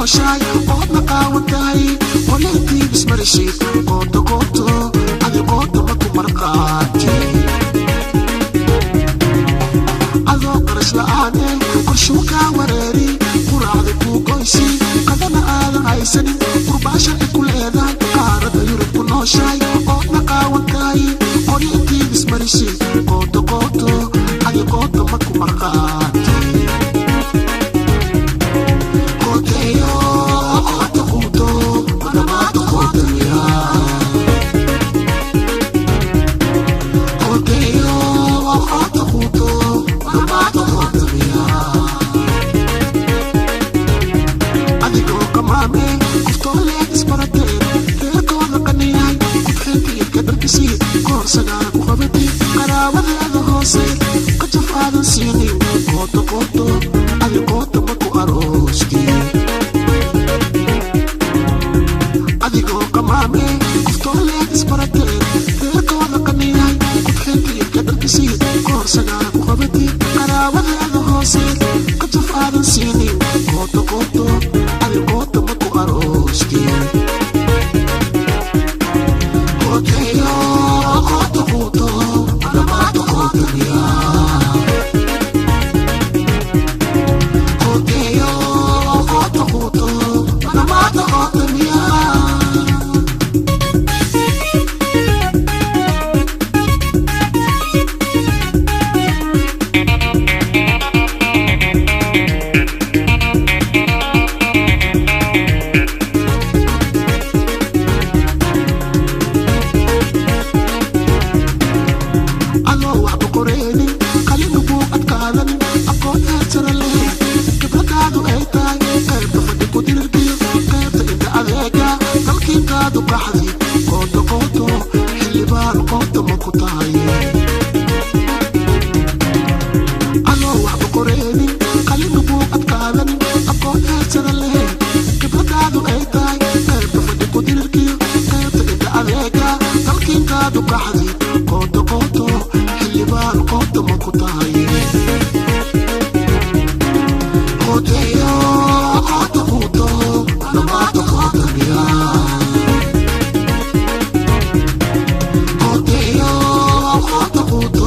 Nooshahay oodna qaawan tahay, qolintii ismarishid, qooto qooto adi qoota ma ku marqaati. Adoo qarash la'aane qorshuu kaa wareeri, quraacda kuu goysi, qadana aadan haysanin, qurbaa sharci ku leedahay, qaarada Yurub ku nooshahay oodna qaawan tahay, qolintii ismarishid, qooto qooto adi qoota ma ku marqaati. Qoteyo qoota quuto madhamaado qootamiya. Qoteyo qoota quuto madhamaado qootamiya. Adigoo qamaame qoftooleed isbarateen, reerkooda qaniyahay, kudxintiidka dharkisii koor sagaara ku qabatay, qaraabadeeda hoose qajaf aadan siinin, qooto qooto adi qoota ma ku aroosti. Adigoo qamaame qoftooleed isbarateen, reerkooda qaniyahay, kudxintiidka dharkisii koor sagaara ku qabatay, qaraabadeeda hoose qajaf aadan siinin, qooto qooto adi qoota ma ku aroosti. Qoteyo qoota quuto madhamaado qootamiya. Qoteyo qoota quuto madhamaado qootamiya. Adoo waxba qoreenin, qalinu buu adkaadanin, aqoon heersara leh, khibradaadu ay tahay qaybta fadhi ku dirirkiyo qaybta inta adeega, dalkiintaadu qaxdi, qooto qooto xildhibaan qoota ma ku tahay. Adoo waxba qoreenin, qalinu buu adkaadanin, aqoon heersara leh, khibradaadu ay tahay qaybta fadhi ku dirirkiyo qaybta inta adeega, dalkiintaadu qaxdi, qooto qooto xildhibaan qoota ma ku tahay. Qoteyo qoota quuto dhammaado qootamiya. Qoteyo qoota quuto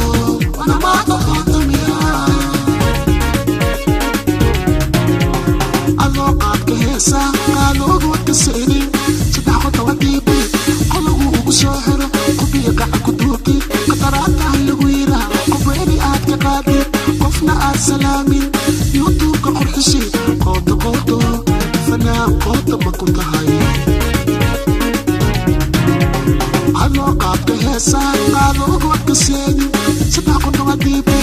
dhammaado qootamiya. Adoo qaadka heesa qaaloogood ka seenin, saddex qota wadiibi qolagu ugu soo xiro, qubiya gacan ku duubtid, qadaraataha lagu yiraa, qobweeni aad ka qaadid, qofna aad salaamin, youtubeka qurxisid, qooto qooto fanaan qoota ma ku tahay. Adoo qaadka heesa qaaloogood ka seenin, saddex qota wadiibi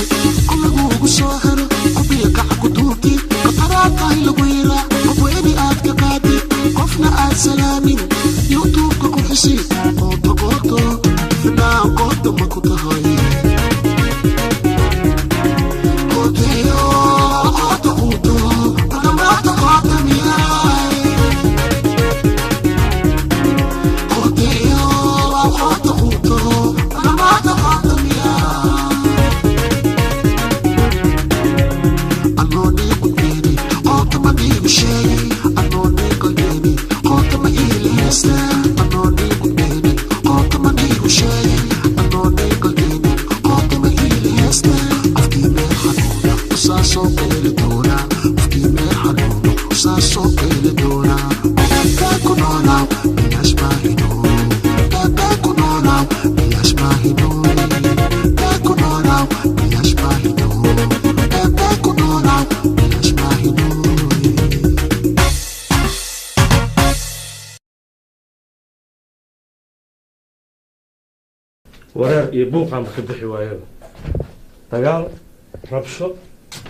qolagu ugu soo xiro, qubiya gacan ku duubtid, qadaraataha lagu yiraa, qobweeni aad ka qaadid, qofna aad salaamin, youtubeka qurxisid, qooto qooto fanaan qoota ma ku tahay. Qoteyo qoota quuto dhammaado qoota miyaay. Qoteyo qoota quuto dhammaado qoota miyaay. Anoo nii qudbeeni qoota ma niigu sheegay, anoo nii qalbeeni qoota ma iila heystaa. Anoo nii qudbeeni qoota ma niigu sheegay, anoo nii qalbeeni qoota ma iila heystaa. Qofkii meel xanuuna usaa soo qeeli doonaa, qofkii meel xanuuna usaa soo qeeli doonaa. Beebee ku noolaaw bilaash maahino, beebee ku noolaaw bilaash maahino, bee ku noolaaw bilaash maahino, beebee ku noolaaw bilaash maahino. Wareer iyo buuqaanba ka bixi waayaba, dagaal, rabsho,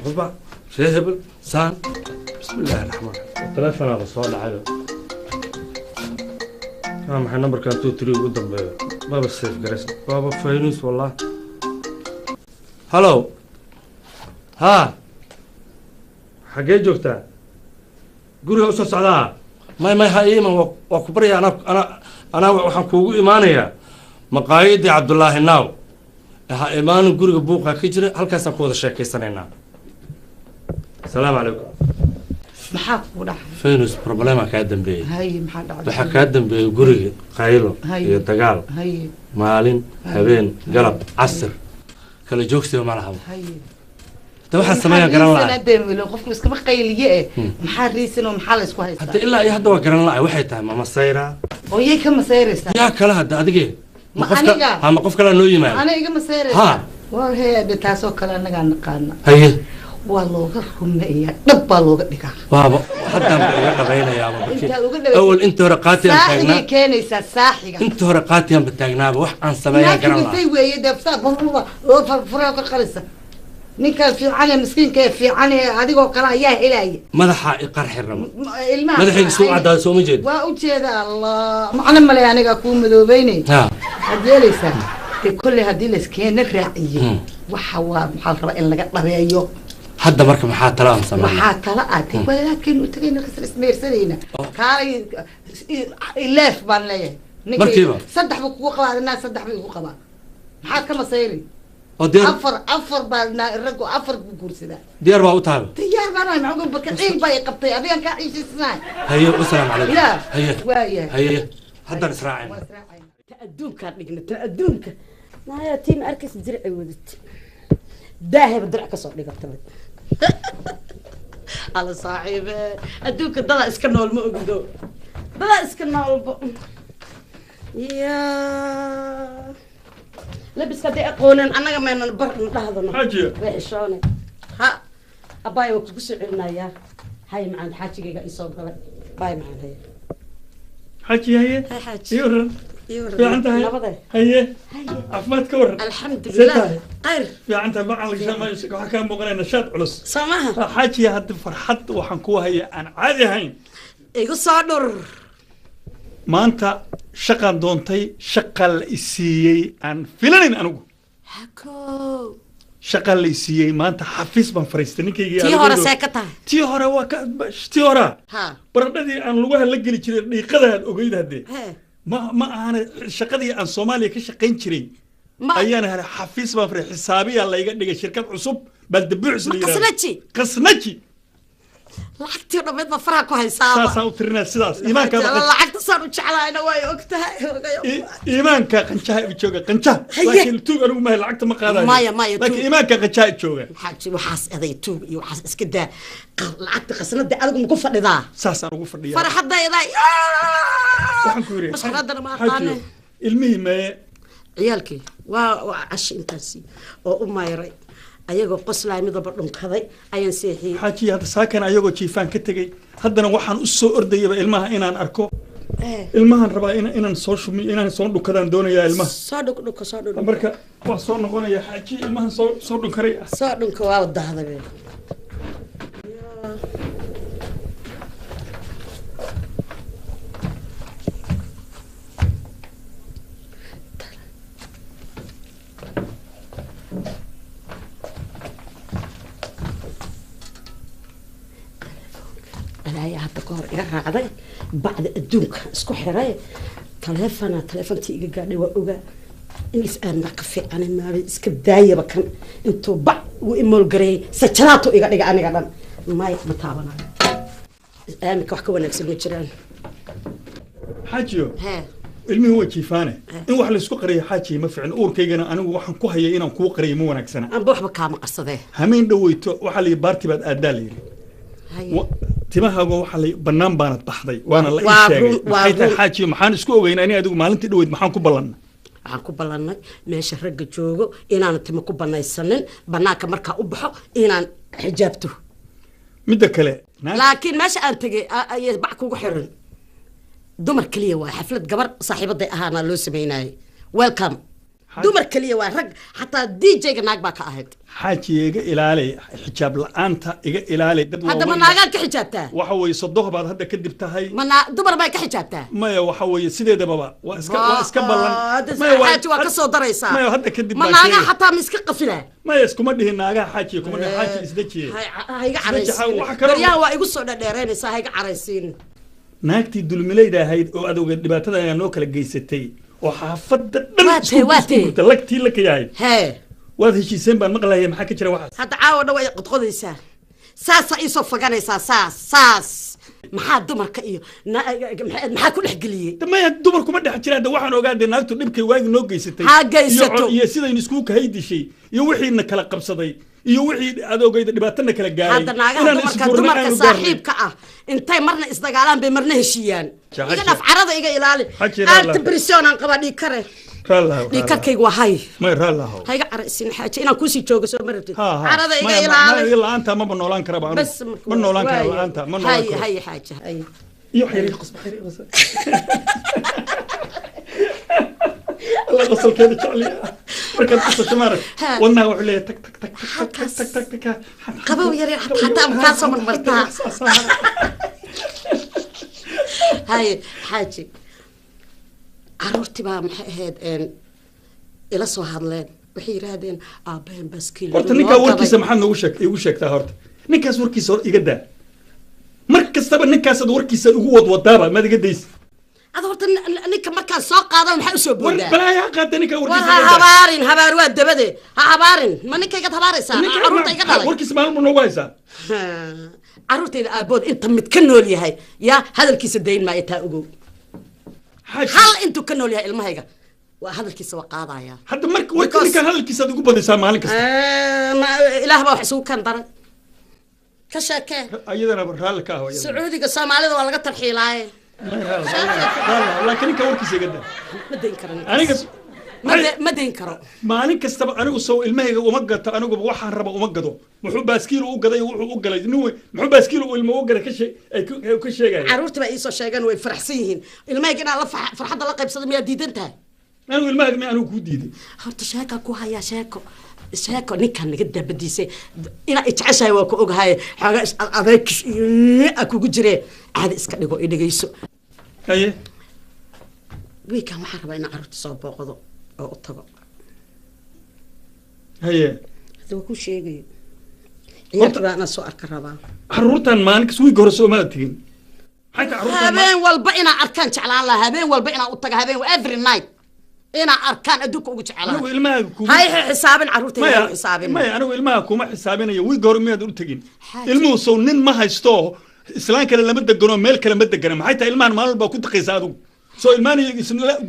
rubac, ree hebel saan. Bismi illaahi raxmaan raxiim. Telefonaaba soo dhacayo. Waa maxay nambarkan 23 ugu dambeeyo? Maba safe garays, waaba faynus wallah. Hallow, haa, xaggee joogtaa? Guriga usoo socdaa. May ha iiman, waa ku baryaa. Anaa waxaan kuugu imaanayaa maqaayadii Cabdullaahi Naaw. Ha imaanin guriga, buuqaa ka jira, halkaasaan ku wada sheekaysanaynaa. Asalaamu calaykum. Maxaa kugu dhacay? Faynus, problema kaa dambeeyey. Haye, maxaa dhacay? Waxaa kaa dambeeyey guriga qaylo Haye. iyo dagaal. Haye. Maalin, habeen, galab, casir, kala joogsiba ma lahaba. Haye. De waxaan sameeyaan garan la'ay. La'ay, qofku iskama qayliye eh. Maxaa riisan oo maxaa la isku haystaa? Hadda ilaa iyo hadda waa garan la'ay waxay tahay. Ma masayraa? Oo yay ka masayraysaa? Yaa kale hadda adige. Ma aniga? Ha, ma qof kalaa noo yimaado? Ana iga masayraysaa? Ha. War hee, taasoo kale annagaa naqaana. Haye. Waa looga rumeeyaa, dhab baa looga dhigaa. Waaba haddaan ba uga dhabaynayaaba barki. Intaad uga dhabaysid- Awal inta hore qaatiyaan saaxigay taagnaa. Keenaysaa saaxiga. Inta hore qaatiyaan ba taagnaaba, wax aan sameeyaan garan la'ay. Naagtay weeye dee, saa baruba oo furfura ka qarisa. Ninkan fiican ee miskiinka ee fiican ee adigoo kale ayaa helaya. Madaxa i qarxi rabo. Ilmaha Madaxayga suu caddaada, soo ma jeed? Waa ujeeda. Allah, macno male, aniga kuu madoobeynay. Ha. Waxaad yeelaysaa dee, kolley haddii laiskeena raaciyey, waxa waa maxaa la rabaa in laga dhabeeyo. Hadda marka maxaa tala aan sameynaa? Waxaa tala ah dee, wadaadkeenu u tagayna, kasal ismeersanayna. Kaalay ileef baan leeyahay. Markiiba? Saddex buu kugu qabaa, adinaa saddex buu igu qabaa. Maxaad ka masayri? Oo diyaar. Afar, afar baa raggu afar buu guursadaa. Diyaar baa u tahay. Diyaar baan ahay, maxaa baka ciil baa i qabtay, adigan kaa ciishaysanahay. Haye, wasalaamu calaykum. Ya. Haye. Waayahay. Haye, haddaan israacayna. Waa israacayna. Ta adduunkaan dhigna, ta adduunka naya tii ma arkaysa diracay wadat, daahayba dirac kasoo dhigataba. Alla saaxiibe, adduunka dadaa iska nool, ma ogdo dadaa iska noolbo ya labiska hadday aqoonin annaga maynan bar na dhahdano. Xaajiyo. Way xishoonay. Ha abbaay, waa kugu soo celinayaa. Hay macaan, xaajigayga isoo galay. Baay macaan, haye. Xaaji, haye. Hay xaaji. Ii waran? Ii waran. Fiican tahay? Nabade. Haye. Haye. Caafimaad ka waran? Alxamdulilah. See tahay? Khayr. Fiican tahay? Macaan lagashaa, waxaa kaa muuqanaya nashaad culus. Soo maaha? Xaaji, hadda farxad waxaan ku haya aan caadi ahayn. Igu soo dhur. Maanta shaqaan doontay, shaqa la isiiyey aan filanayn anigu. Hako. Shaqa la isiiyey maanta, xafiis baan fariistay ninkaygii. Tii hore see ka tahay? Tii hore waa ka tii horaa. Ha. Baradhadii aan lugaha la geli jiray dhiiqadaad ogeyd haddee. He. Ma ahana shaqadii aan Soomaaliya ka shaqayn jiray. Ma ayaan helay, xafiis baan furay, xisaabiyaa layga dhigay shirkad cusub baldabuucs Ma la yidhaahdo. qasnaji? Qasnaji. Lacagtii dhammeed baa faraha ku haysaaba. Saasaan u tirinaa sidaas iimaankaa Lacagta saan u jeclaayna way og tahay. Iimaanka qanjaha i jooga, qanjaha. Haye. Laakiin tuug anigu mahay, lacagta ma qaadayo. Maya, maya, laakiin tuug. Iimaanka qanjaha i jooga. Xaaji, waxaas eday tuug iyo waxaas iska daa. Lacagta qasnada adigu maku fadhidaa? Saasaan ugu fadhiyaa. Farxadayda. Waxaan ku yidhi Masxaradana ma xaajiyo, aqaane. Ilmihii maye? Ciyaalkii waa cashi intaasi oo u mayray, ayagoo qoslaay midaba dhunkaday ayaan seexiyey. Xaajiyo, hadda saakan ayagoo jiifaan ka tegey, haddana waxaan u soo ordayaba ilmaha inaan arko. Ilmahan rabaa inaan soo shumiyo, inaan soo dhunkadaan doonayaa ilmaha. Soo dhugdhunka, soo dhudhunka. Marka waa soo noqonaya xaaji, ilmahan soo dhunkaray. Soo dhunka, waa dahday. Balaayaa hadda ka hor iga raacday, bacda adduunka isku xiray taleefona, taleefontii iga gaadhay waa ogaa in is aadna ka fiican maabay iska daayaba. Kan intuu bac uu imoolgareeyey sajalaatu iga dhiga aniga dhan maya ma taabanayo. Aaminka wax ka wanaagsan ma jiraan. Xaajiyo, hee. Ilmihii waa jiifaane, in wax laysku qariyo xaajiyo ma fiicin. Uurkaygana anigu waxaan ku hayay inaan kuu qariyo ma wanaagsana. Anba waxba kaama qarsadee. Hameen dhoweyto waxaa la yidhi baarti baad aadaa la yidhi. Haye. Timahaago waxaa la bannaan baanad baxday, waana la ii Waa sheegay. run, waa Maxay tahay run. xaajiyo, maxaan isku ogeyn ani adigu maalintii dhoweyd? Maxaan ku ballanna? Waxaan ku ballannay meesha ragga joogo inaan timo ku banaysanin, bannaanka markaa u baxo inaan xijaabto. Midda kale Laakiin meesha aan tegay ayay bac kugu xiran, dumar keliya waa xaflad gabar saaxiibaday ahaana loo sameynayay welcome. Dumar keliya waa, rag xataa DJ-ga naag baa ka ahayd. Xaajiye, iga ilaali xijaab la-aanta, iga ilaali dad Hadda ma waaweyn. Naagaan ka xijaabtaa? Waxa weeye sodoh baad hadda kadib tahay. Ma naa dumar bay ka xijaabtaa? Maya, waxa weeye sideedababa waa iska ballan. Maya, xaaji waa ka soo daraysaa. Maya, hadda kadib Ma baan naagaa sheegay. xataa ma iska qafilaa? Maya, iskuma dhihin naagaha xaajiye, kuma dhihin xaaji, isdejiye. Ha iga caraysiin. Waxa kaloo- Baryaha waa igu soo dhadheereynaysaa, ha iga caraysiin. Naagtii dulmilayda ahayd oo adowga dhibaatada ayaa noo kala geysatay oo xaafadda dhan Waa tee, waa isku tee. gurta, lagtii la ka yahay. Hee. Waad heshiiseen baan maqlaya, maxaa ka jira waxaas? Hadda caawa dhan way qodqodaysaa. Saasaa iisoo faganaysaa, saas saas. Maxaa dumarka iyo maxaa ku dhex geliyey? Maya, dumarku ma dhex jiraan. De waxaan ogaaday naagtu dhibkay waagi noo geysatay. Ha geysato. Iyo sidaynu iskugu kahaydishay iyo wixiina kala qabsaday iyo wixii aad ogeyda dhibaatana kala gaaray. Hadda naagaha dumarka, dumarka saaxiibka ah intay marna isdagaalaan bay marna heshiiyaan. Iga dhaf, carada iga ilaali. Aarta brision aan qabaa, dhiig kare, dhiig karkaygu waa hay. May, raallahow. Ha iga caraysin xaaji, inaan kuusii joogo soo ma rabtid? Carada iga ilaali. La'aanta maba noolaan karaba anigu, ma noolaan kara la'aanta, ma noolaan karo. Hay xaaji, hay. Iyo wax yar qosba, xayr qosba. Allah, qosolkeeda jecliya. Markaad qosasho maarag wadnaha wuxuu leeyahay tag tag tag tag tag tag tag tag. Qabow yar yar xataa makaa soo marmartaa. Hay xaaji, caruurtii baa maxay ahayd ila soo hadleen, waxay yidhaahdeen aabbaheen baaskiil. Horta ninkaa warkiisa maxaad noogu sheeg iigu sheegtaa? Horta ninkaas warkiisa hor iga daa. Mar kastaba ninkaasaad warkiisa ugu wadwadaaba, maad iga daysa? Ada horta ninka markaan soo qaado maxaa usoo boodaa? Balaayaa qaata ninka warkiisa. War ha habaarin, habaar waa dabade, ha habaarin. Ma ninkaygaad habaaraysaa? Caruurta iga dhalay warkiisa maalin buu noogu haysaa. Caruurtayda aabood inta mid ka nool yahay yaa hadalkiisa dayn maayo, taa ogow. Hal intuu ka nool yahay ilmahayga waa hadalkiisa waa qaadaya. Hadda marka warka ninkan hadalkiisaad ugu badaysaa maalin kasta. Ilaah baa wax isugu kan daray, ka sheekee. Ayadana raalli ka ah. Sacuudiga soomaalida waa laga tarxiilaaye. Laakiin ninka warkiisa iga daa. Ma dayn karo aniga, ma dayn karo. Maalin kastaba anigu sow ilmahayga uma gato, aniguba waxaan raba uma gado. Muxuu baaskiil u gaday? Wuxuu u galay nin weyn, muxuu baaskiil u ilmo u galay ka shee ay ka sheegaya? Caruurtii baa iisoo sheegeen, way faraxsan yihiin. Ilmahayga inaan la farxadda la qaybsado miyaa diidan tahay? Anigu ilmahayga mi anigu kuu diiday? Horta sheekaa ku hayaa, sheeko sheeko. Ninkaan naga daabadiisay inaa ijeceshahay waa ku ogahay, xoogaa is adeeg a kugu jiree, caadi iska dhigo, i dhegeyso. Haye. Wiikan waxaan rabaa inaan carruurta soo booqdo oo u tago. Haye. Hadda waa kuu sheegayo, ciyaarta baa inaan soo arka rabaa. Carruurtan maalin kas wiigga hore soo maada tegin? Habeen walba inaan arkaan jeclaan lahaa, habeen walba inaan u taga, habeen every night inaan arkaan adduunka ugu jeclaan. Anigu ilmaha kuma hay xisaabin, carruurtayda hay xisaabin. Maya, anigu ilmaha kuma xisaabinayo. Wiigga hore miyaad u tegin? Ilmuhu sow nin ma haysto, islaan kale lama degano, meel kale ma degana. Maxay tahay ilmahan maalin walbaa ku daqaysa adigu? Soo ilmaan iyo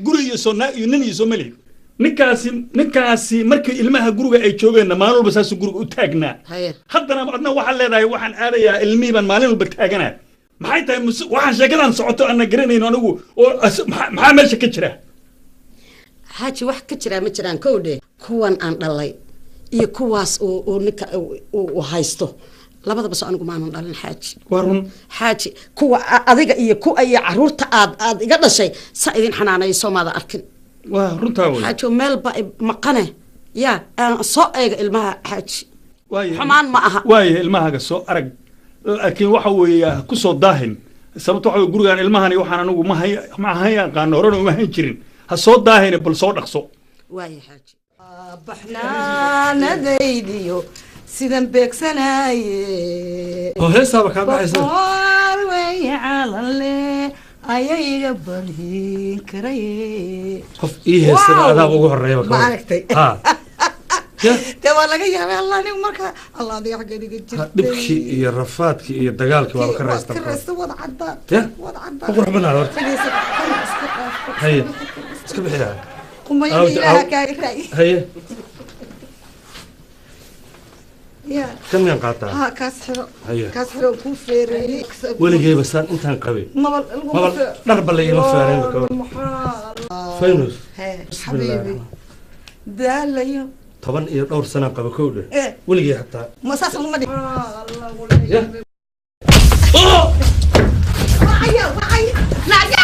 guri iyo soo naag iyo nin iyo soo melihi. Ninkaasi markii ilmaha guriga ay joogeenna maalin walba saasuu guriga u taagnaa. Haddana adna waxaad leedahay waxaan aadayaa ilmihii baan maalin walba taaganaa. Maxay tahay waxaan sheekadan socoto aanna garanayno anigu oo maxaa meesha ka jira? Xaaji, wax ka jiraa ma jiraan. Kow dhe, kuwan aan dhalay iyo kuwaas uu ninka uu haysto labadaba so anigu maanan dhalin, xaaji. Waa run. Xaaji, kuwa adiga iyo kuwa iyo caruurta aad iga dhashay saa idin xanaanaya soo maada arkin? Waa runtaa wey. Xaaji, meel ba maqane ya aan soo eega ilmaha, xaaji, xumaan ma aha. Waaye, ilmahaaga soo arag, laakiin waxa weeye ku soo daahin. Sababto waxa weye gurigaan ilmahani waxaan anigu ma hay ma hay aqaano, horena uma hayn jirin. Ha soo daahine, bal soo dhaqso. Waaye xaaji. Baxnaanadaydiyo sidan beegsanaye. Oo heesaaba kaa baxaysa. Boqor weeye calanle ayayga balhin karaye. Qof ii heesana adaaba ugu horeeyaba. Ma aragtay? Dee waa laga yaabay. Allah, anigu marka allah adiga xaggeed iga jirtay. Dhibkii iyo rafaadkii iyo dagaalkii waaba ka raysta. Ka raysta, wad caddaa. Ya wad caddaa. Ku qurux badnaada horta. Haye, iska bixiyaa. Qumayada ilaaha kaaga raayi. Haye. Ya kan miyaan qaataa? Ha, kaas xiro. Haye. Kaas xiro, kuu feereeyey. Weligeyba saan intaan qabay mabal mabal dharba la iima feerayn ka war. Faynus. Xabiibi daalayo. 10 iyo dhowr sanaan qaba, kow dheh, weligey xataa ma saas laguma dhig. Ya. Wacaya wacaya naya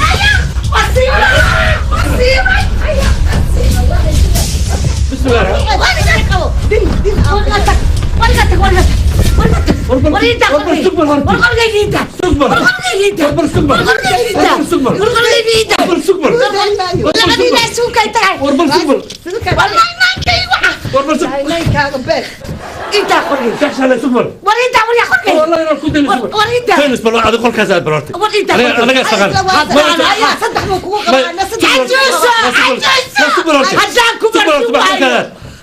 naya wasiibay wasiibay aya. Bismillah.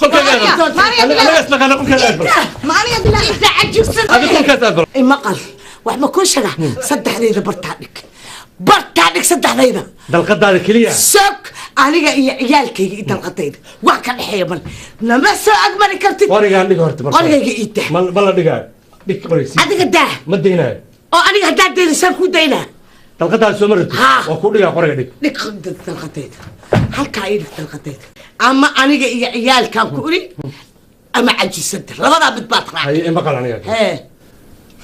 Qolkaaga aad. Anaga isnaqaana, qolkaaga aad bal. Ma aniga bilaa Inta cajuusan. Adi qolkaas aad bal. Maqal, wax ma kuu sheega? Saddexdayda bartaa dhig, bartaa dhig saddexdayda. Dalqadaada keliya. Sog, aniga iyo ciyaalkayga iyo dalqadayda wax ka dhexeeya mal, nama soo agmari kartid. Qorigaan dhig horta marka. Qorigayga ii dah. Ma la dhigaayo. Dhig qoriga sii. Adiga daa. Ma daynaayo. Oo aniga haddaad daynaysaan kuu daynaa. Dalqadaada soo ma rabtid? Haa. Waa kuu dhigaa, qoriga dhig. Dhig dalqadayda halkaa, ii dhig dalqadayda, ama aniga iyo ciyaalkaan ku iri ama cajisanta, labadaa mid baad raacay. Haye, imaqal aniga. Hee.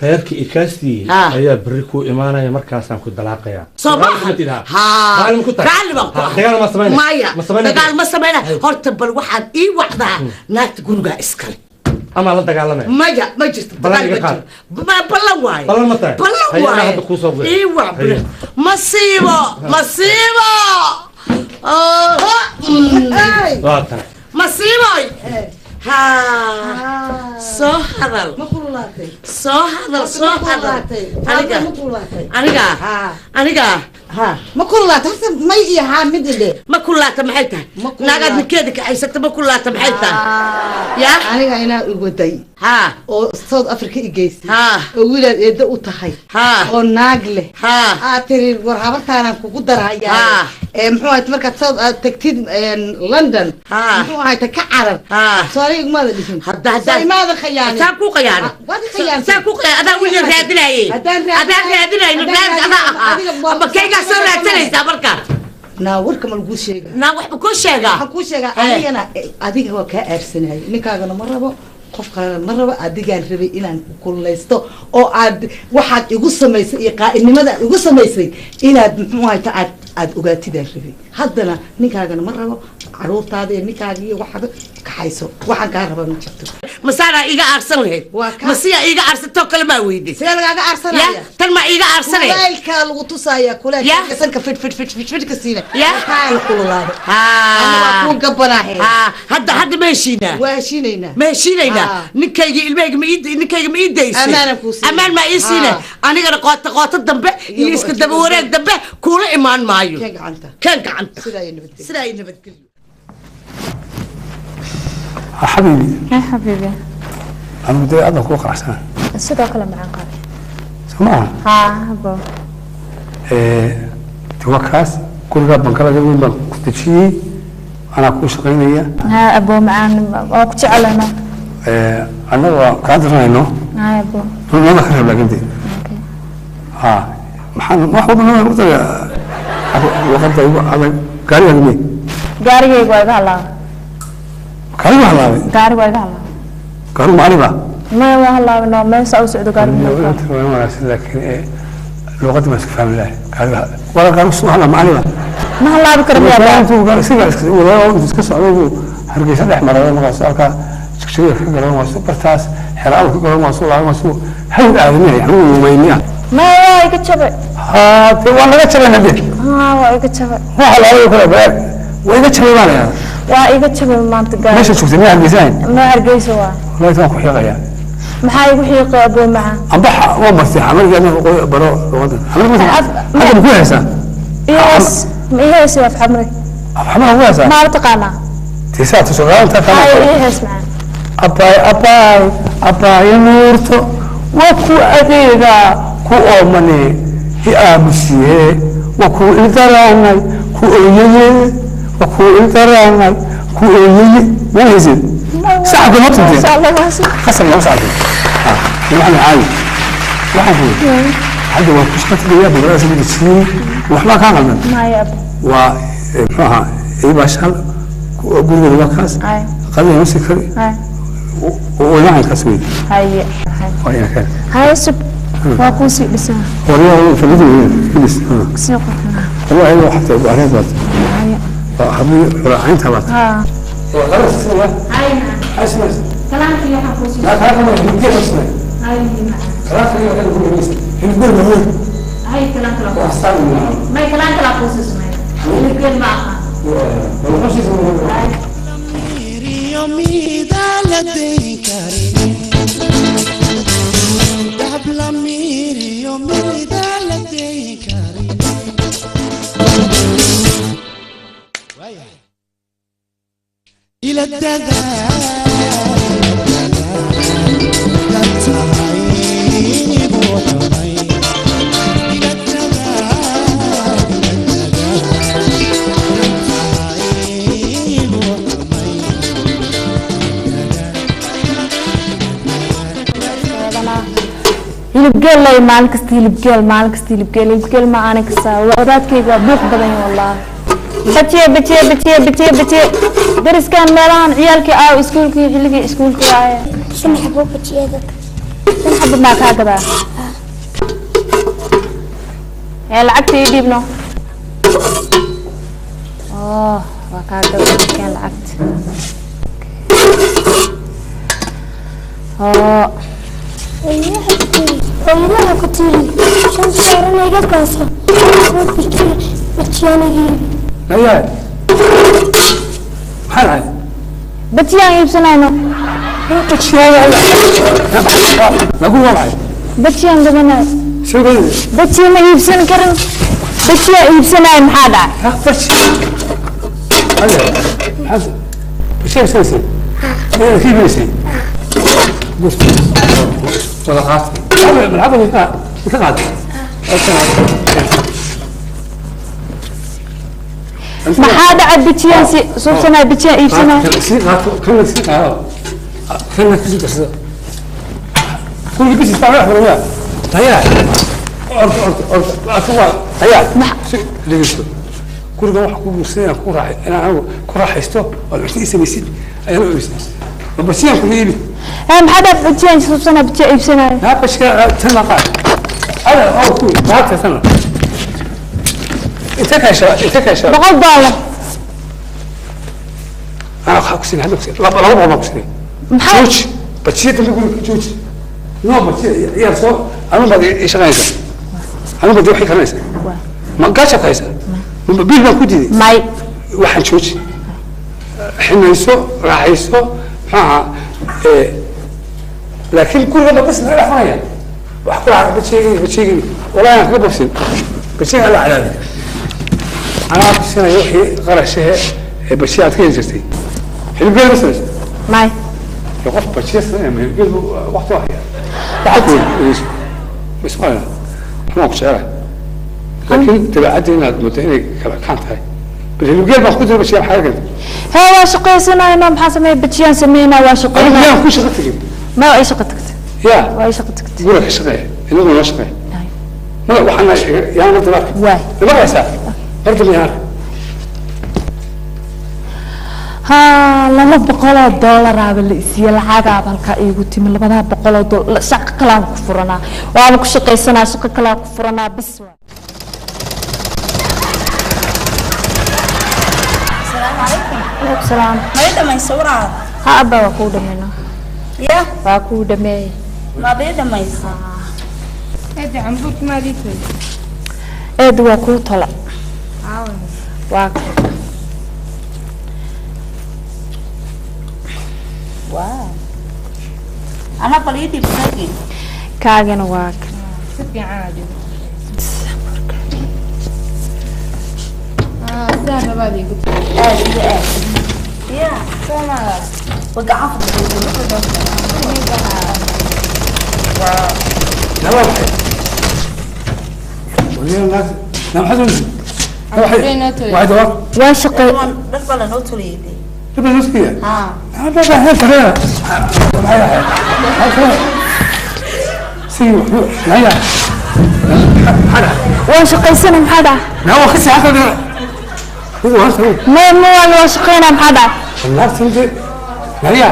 Reerka ikaastii Ha. ayaa berri kuu imaanaya, markaasaan ku dalaaqayaa. Soo Raalli maaha? ma tidhi, ha? Haa. Raalli ma ku tahay? Raalli baan ku Ha, ahay. dagaal ma samaynay? Maya. Ma samaynay? Dagaal ma samaynay. Hay. Horta bal waxaad ii wacdaa naagta gurigaa iskale. Amaa la dagaalamaya. Maya, ma jirto. Ballan Dagaal iga ma qaad. jiro. Ballan waaye. Ballan ma tahay? Ballan Haye, anaa waaye. hadda kuu soo diray. Ii wac. Haye. Masiibo, masiibo. Oho. Waa tan. Masiiboy ha, soo hadal. Ma kululaatay? Soo hadal, soo Ma hadal. kululaatay? Aniga Ma kululaatay? aniga Ha. aniga Ha, ma kululaatay horta? May iyo haa mid ile. Ma kulaata maxay tahay? Ma kululaata. Naagaad ninkeeda kaxaysata ma kulaata maxay tahay ya? Aniga inaa iwaday ha oo South Africa i geysay Ha. oo wiilaad eeddo u tahay Ha. oo naag leh Ha. aad tiri war habartaanaan kugu darhayaa. Ha. Ee muxuu ahayd markaad South aad tagtid London, Ha. muxuu ahayd ka carar. Ha. Soo aniga igmaada dhihin? Hadda hadda Soo imaada khayaanin? Saan kuu qayaanay? Ah, waad i khiyaantay. Saan kuu qayaanay? Adaa wiil raadinayay. Haddaan adaa raadinayay, haddaan raadin adaa raadinaayo, ahaa. adiga waa- Ama kaygaa soo raadsanaysaa marka? Naa warka ma laguu sheega? Naa, waxba kuu sheegaa. Waxaan kuu sheegaa Eh. anigana adiga waa kaa aarsanayay, ninkaagana ma rabo, qof kalena ma rabo. Adigaan rabay inaan ku kullaysto oo aad waxaad igu samaysay iyo qaa'inimada aad igu samaysay inaad muxuu ahayta aad ogaatidaan rabay. Haddana ninkaagana ma rabo, caruurtaada iyo ninkaaga iyo waxaad kaxayso, waxaan kaa raba ma jirto. Masaanaa iiga aarsan lahayd? Waa kaa- Masiyaa iiga aarsantoo kale maa weyday? See lagaaga ya aarsanaya? Tan maa iiga aarsanay? Kulaylkaa lagu tusaaya, Ya. kulaylka sanka fidh fidh fidh fidh fidhka siina. Ya. Kaa kululaada. Ha. Aniga waa kuu gabanaahe. Ha, hadda ma heshiinaa? Waa heshiinaynaa. Ma heshiinaynaa? Ah. Ninkayga ilmahayga ma ii ninkayga ma ii daysay? Ammaanan kuu siinay. Ammaan maa ii siine? Ah. Anigana qoota qoota dambe iyo iska daba wareeg dambe kuula imaan maayo. Keen gacanta. Keen gacanta. Sidaa iyo nabadgelyo. Sidaa iyo nabadgelyo. Xabiibi. يا حبيبي. Anigu dee aad baan kuu qanacsanaa. Sidoo kale macaan qaali. Soo ma aha? Haa habo. De waa kaas gurigaa bangalada weyn baan ku dejiyey, anaa kuu shaqaynaya. Haa abo macaan, waa ku jecelana. Annaga waa kaa diranayno. Haa abo. Nada ka reeb laakiin de ha maxaan wax walba nada ku dara luqadda igu adag. Gaarigaa me? Gaarigayga waa iga halaabay. Gaarigu halaabay? Gaariga waa iga halaabay. Gaarigu macali ba? Maya, waa halaabay, no meel saa u socdo gaarigu ma Inta waa wanaagsan laakiin luqadda baan iska fahmi lahay. Gaariga wala gaarigu suu halaa macali ba? Ma halaabi karo miyaa baa? Intuu wadaa intuu iska socday buu Hargeysa dhex maray, markaas halkaa Jigjiga ka galan, waa suu bartaas xeraal ka galan, waa suu laaban, waa suu hawl aadamiya hawl umayniya. Maya, waa iga jabay. Haa dee waa laga jabay hadde. Haa, waa iga jabay. Waxa laalay kale beer waa iga jabay baa layaa. Waa iga jabay maanta gaari. Meesha joogtay ma Hargeysa ahayn? Ma Hargeysa waa. Wallahi waan ku xiiqayaa. Maxaa igu xiiqay abo macaan? Amba waa martay xamargii adna baro luqadan xamar hadda ma ku haysaa? Ihees ma ihees af xamri? Xamar ku haysaa? Maa la taqaanaa? Tiisaa tusaqaanta. Haa. Kana Ihees macaan. Abbaay abbaay abbaayo nuurto waa ku adeegaa ku oomane i aamusiye waa ku ildaraanay ku ooyaye waa ku ildaraanay ku ooyaye. Ma haysid sacabka ma tunteen? Masha Allah, maasha. Khasab lama sacabka waxaan caadi waxaan ku hadda waa ku shaqo tagayaa magaalada soo dejiyey, waxbaa kaa qaldan. Maya abo. Waa muxuu ahaa iibaashaal gurigeeda waa kaas. Ay. Qadada ma sii kari. Ay. Walacankaas wey. Haye. Waa ina keen. Haye, sub waa kuu sii dhisaa. Waryaa fadhidu filis. Sii qurxinaa. Wallahi waa xataa arrin baad Haye. waa haddii xulaacaynta baad haa. Haye, may kalaan kala kuu sii sumay hilibkeen ma aqaan. Ila. Hilibgeel lay maalin kasta, hilibgeel maalin kasta, hilibgeel, hilibgeel ma aanan kasaa. Wadaadkayga waa buuq badan yahay wallaahi. Bajiye, bajiye, bajiye, bajiye, bajiye. Dariskan meelahan ciyaalkii aaw iskuulkii, xilligii iskuulka waaye. Shan xabo bajiyada. 5 xabo maa kaa gadaa? Ee lacagta ii dhiibno. Oh, waa kaa gadaa, keen lacagta. Oh. Hooyadaha ku tiri shan saaran iga gooso bajiyanigii. Nayaa, maxaa dhacay? Bajiyaan iibsanayno. Nagu waa maxay? Bajiyaan gadanay. Soo gadanay. Bajiya ma iibsan karin. Bajiyaa iibsanaya, maxaa dhacay? Baji. Haya, maxaa bajiyaa iibsanaysay? Miyaad ka iibinaysay? Gurta. Wada qaatay. Lacag ka qaatay. Maxaa dhacay? Bajiyaan si suubsanaya, bajiyaan iibsanaya. Sii qaato, kana sii qaado. Kana kusii darsada. Kulli bisi baa wax badan. Taya. Orda, orda, orda. Lacagta waa taya. Si dhegeysto. Gurigan waxa ku guursanaya ku raaxay inaan anigu ku raaxaysto oo cunto ii samaysid ayaan u iibsanay. Ma bajiyaan kuma iibi. Ee maxaa dhacay? Bajiyaan suubsanaya, bajiyaa iibsanaya. Haa, bajiga tan la qaad. Ada oo ku lacagta tan. Inta ka heshaa, inta ka heshaa. $100. Ana waxaa ku siinay, hadda ku siinay. 200 baan ku siinay. Maxaa? Jooji. Bajiya dambe guriga jooji. No bajiya ciyaar soo anun baad ii shaqaynaysaa. Anun baad waxay karinaysaa. Ma gaajaad haysaa? Ma biil baan ku diiday? May. Waxaan jooji. Xinayso, raaxayso, muxuu ahaa, laakiin guriga ba bas naga dhex cunaya. Wax ku raaxa bajiyaygii, bajiyaygii. Wallaahi aan kaga bogsin. Bajiyaga alla cadaabay. Anaa ku siinaya wixii qarashahe ee bajiya aad ka heli jirtay. Hilibgeel ma samaysa? May. Ya qof bajiya sameeya ma hilibgeel buu waqti u hayaa. Waxaa ku weydiiso. Ismaalina. Waxaan ku jecelahay. Laakiin dabeecadda inaad moodo inay kala kaan tahay. Bal hilibgeel baan ku dira bajiya maxaa ka keentay? Hee waa shaqaysanayno, maxaa sameeyay? Bajiyaan sameynaa, waa Anigu shaqaynaa. miyaan ku shaqo tegin? Ma waa ii shaqo tagtay. Ya. Waa ii shaqo tagtay. Guriga ka shaqeeya. Inagu noo shaqeeya. Ma waxaan yaan la dabaarka. Waay. Ima haysaa? Mar dambe yaan. Haa, $200 la isiiye, lacagaaba halkaa iigu timi, $200 shaqo kalaan ku furanaa, waaba ku shaqaysanaa, shaqo kalaan ku furanaa bis waa. Asalaamu calaykum. Aleykum salaam. Ma ii dhamaysa waraada? Ha abba, waa kuu dhameynaa. Ya. Waa kuu dhameeyey. Maad ii dhamaysa? Eedda, cambuurka maad ii toli? Eed waa kuu tola. Waa ka. Wow. Anaa bal ii dhiib kaagii. Kaagana waa kan. Si fiican aad igu sidaa rabaad iigu toli. Aad iyo aad. Ya, sama. Wa gacan fudud. Wow. Yaa waa maxay? Waliyaa naag. Naa maxaad doonaysaa? Cambuurka inoo toli. Waxay dawaar. Waa shaqay. Dhar baa lanoo toliyey. Dhar baa lanoo toliyey? Haa. Maxaa baa tareera? Maxay ahayd? Maxay tahay? Sii wuxuu naya. Maxaa dhacay? Waa shaqaysana, maxaa dhacay? Naa waa ka seexan karnaa. Waa tahay. Ma ma waa shaqaynaa, maxaa dhacay? Naagtan de naya.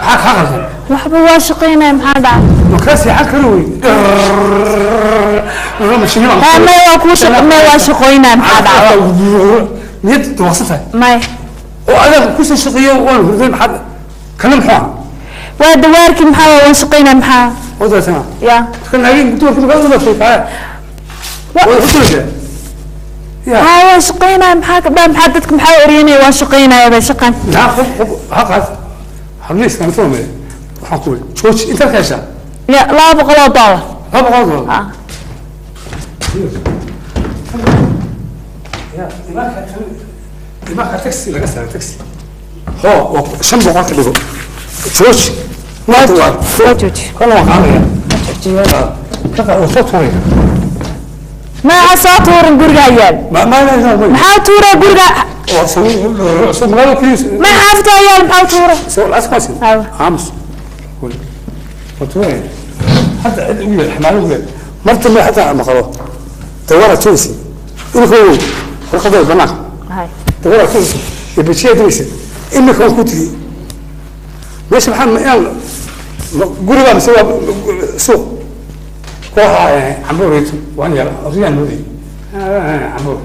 Maxaa kaa qaldan? Waxba, waa shaqaynaya, maxaa dhacay? Ma ka seexan karo wey. Haa, may waa kuu shaqo, may waa shaqooynaya, maxaa dhacay? Niyad duwaqsan tahay. May. Oo adaa ku soo shaqeeyo waan hurday, maxaad kana muxuu ah? Waa dawaarkii, maxaa waa shaqaynaya, maxaa? Oo daasana. Ya. Kan naagin dumarka maxaa u daasay kaa? Waa u daasay. Haa, waa shaqaynaya, maxaa ka dhacay? Maxaa dadka maxaa eryanaya? Waa shaqaynaya bay shaqan. Naa qof qof ha qaad. Habni islaam soo mee. Waxaan ku jooji inta ka heshaa. Ya, $200. $200. Haa. Ya, imaanka taxi laga saaray taxi. Hoo, 500 ka dhigo. Jooji. Maanta waa jooji. Kana waan qaadaya. Ka qaad oo soo tuuraya. Maxaa soo tuurin guriga yaal? Ma ma ma Maxaa tuuraa guriga? Oo soo soo magaalada kiis. Ma xaafta yaal maxaa tuura? Soo lacag ma siin. Aamus. Waa tuuraya. Hadda cid ugu yeer, xamaalo ugu yeer. Marta ma xataa maqlo. Dawara tuursi. Ilko warqadda banaanka. Hay. Dawara tuursi. Ibijiya diraysa. Imika waan ku tigi. Meesha maxaa ma inaan guriga mise waa suuq. Kooxa cambuur waan yar riyaan moodayay. Cambuur.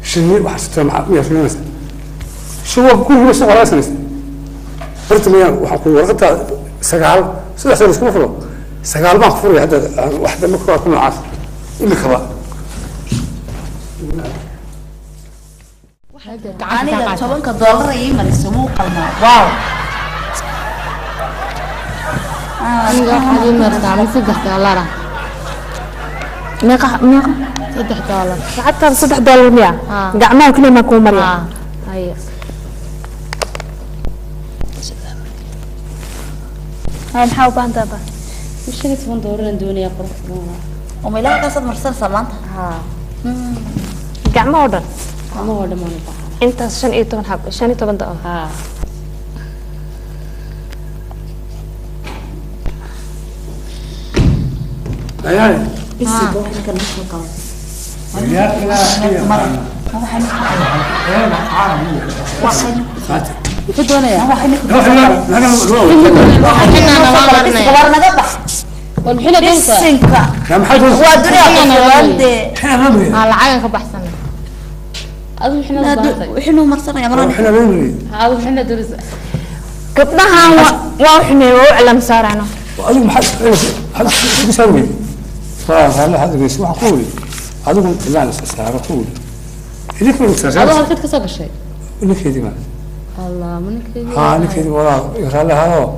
Shinni waxaa sitoo maxaa miyaa fiirinaysa. Shuwa guriga suuqa laga samaysta. Horta miyaan waxaan ku warqadda 9 saddex sano iskuma furo. 9 baan ku furaya hadda wax dambe ku noocaas. Imikaba. Aniga $10 ii mariso muu qalmaa. Wow. Aniga waxaad ii martaa mid $3 ah. Meeqa meeqa? $3. Lacagtaada $3 miya? Gacmaha kaliya maa kuu mariya? Haya. Hay, maxaa u baahan tahay ba? $15 aan doonayaa qurux badan. Oo ma ilaaha kaasaad marsanaysaa maanta? Haa. Gacmaha oo dhan? Gacmaha oo dhan waan u baahan. Intaas 15 xab, 15 doolar. Haa. Ayaay. Bisiga waxaan kan soo qabo. Ya ilaahi. Muxuu doonayaa? War naga bax. War maxayna doonaysaa? Bisinka. Waa dunia qofwaalde. Haa, lacagan ka baxsanay. Adigu maxayna u baahantahay? Wixii nuu marsanaya maraan. Haa, adigu maxayna doonaysaa? Gabdhahan waa xumeey, waa u cilam saarano. Adigu maxaad igu saari weyday? Waa raalli waxaad ogeysa waxaan ku weli. Adigu ilaan is saaro ku weli. Idinka ma Adigu saaro. halkeed ka soo gashay? Ninkeedii baa. Allah, ma ninkeedii? Haa, ninkeedii walaa raalli ahaadoo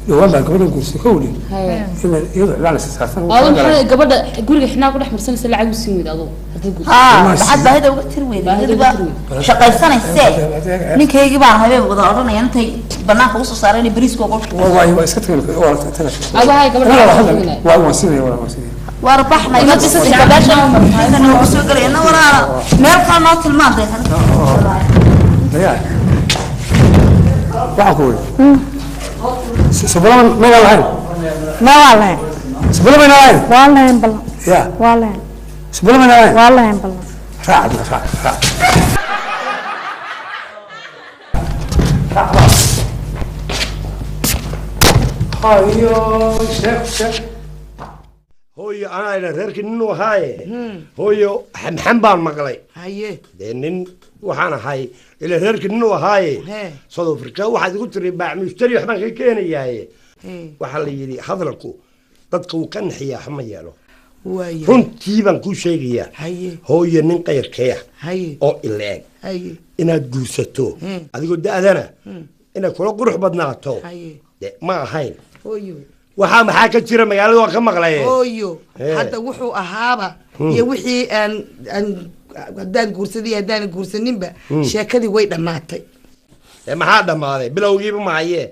dhowaan baa gabadhan guursaday ka weli. Haya. Inay iyadu ilaan is saartan. Adigu maxay gabadha guriga xinaa ku dhex marsanaysa lacag u siin weyda adigu? Haddaad guursato. Haa, maxaad baahida uga tiri weyday? Baahida uga tiri weyday. Shaqaysanaysee. Ninkaygii baan habeen wada odhanaya intay banaanka usoo saareen bariiska ugu. Waa waa iska tageen waa tagay. Adigu hay gabadha lacag u siinaya. Waa waan siinaya waa waan siinaya. Waar baxnay ma bisinka meesha noogu soo galaya na walaala meel kale noo tilmaantay. Dayaa. Waxaan ku weli. Subalama maynaan lahayn. Ma waa lahayn. Subalama maynaan lahayn. Waa lahayn ballan. Ya. Waa lahayn. Subalama maynaan lahayn. Waa lahayn ballan. Raac adiga raac raac. Raac baa. Hayo sheekh sheekh. Hooyo anaa idhan reerkii nin u ahaaye. Hooyo xamxam baan maqlay. Haye. Dee nin waxaan ahay ila reerkii nin u ahaaye. Hee. South Africa waxaad igu tiri baac mushtari waxbaan ka keenayaaye. Hee. Waxaa la yidhi hadalku dadka wuu ka naxiyaa xama yeelo. Waaye. Runtii baan kuu sheegayaa. Haye. Hooyo nin qayrkeeya Haye. oo ileeg Haye. inaad guursato adigoo da'dana inaad kula qurux badnaato. Haye. Dee ma ahayn. Hooyo. Waxaa maxaa ka jira magaalada waan ka maqlaye. Hooyo. Hee. Hadda wuxuu ahaaba iyo wixii aan aan haddaan guursaday iyo haddaan guursaninba sheekadii way dhammaatay. Dee maxaa dhammaaday bilowgiiba mahaye.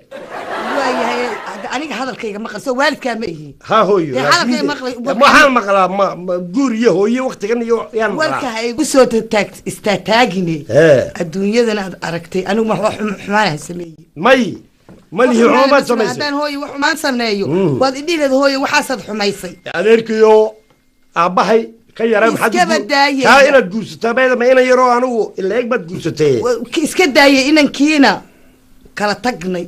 Waayahay hadda aniga hadalkayga maqal soo waalidkaa ma ihi. Ha hooyo. Dee hadalkayga maqlay. Waxaan maqlaa ma guur iyo hooyo waqtigan iyo yaan warka maqlaa. Ha igu soo taag istaataagine. Hee. Adduunyadana aad aragtay anigu ma wax xumaanaha sameeyey. May malihi xumaan baad samaysay. Haddaan hooyo wax xumaan sameeyo waad idhiileed hooyo waxaasaad xumaysay. Adeerkayo aabbahay ka yaraa maxaad Iskaba daayay. Kaa inaad guursataa bayda ma ina yaroo anigu ileeg baad guursatay. Iska daayay inankiina kala tagnay.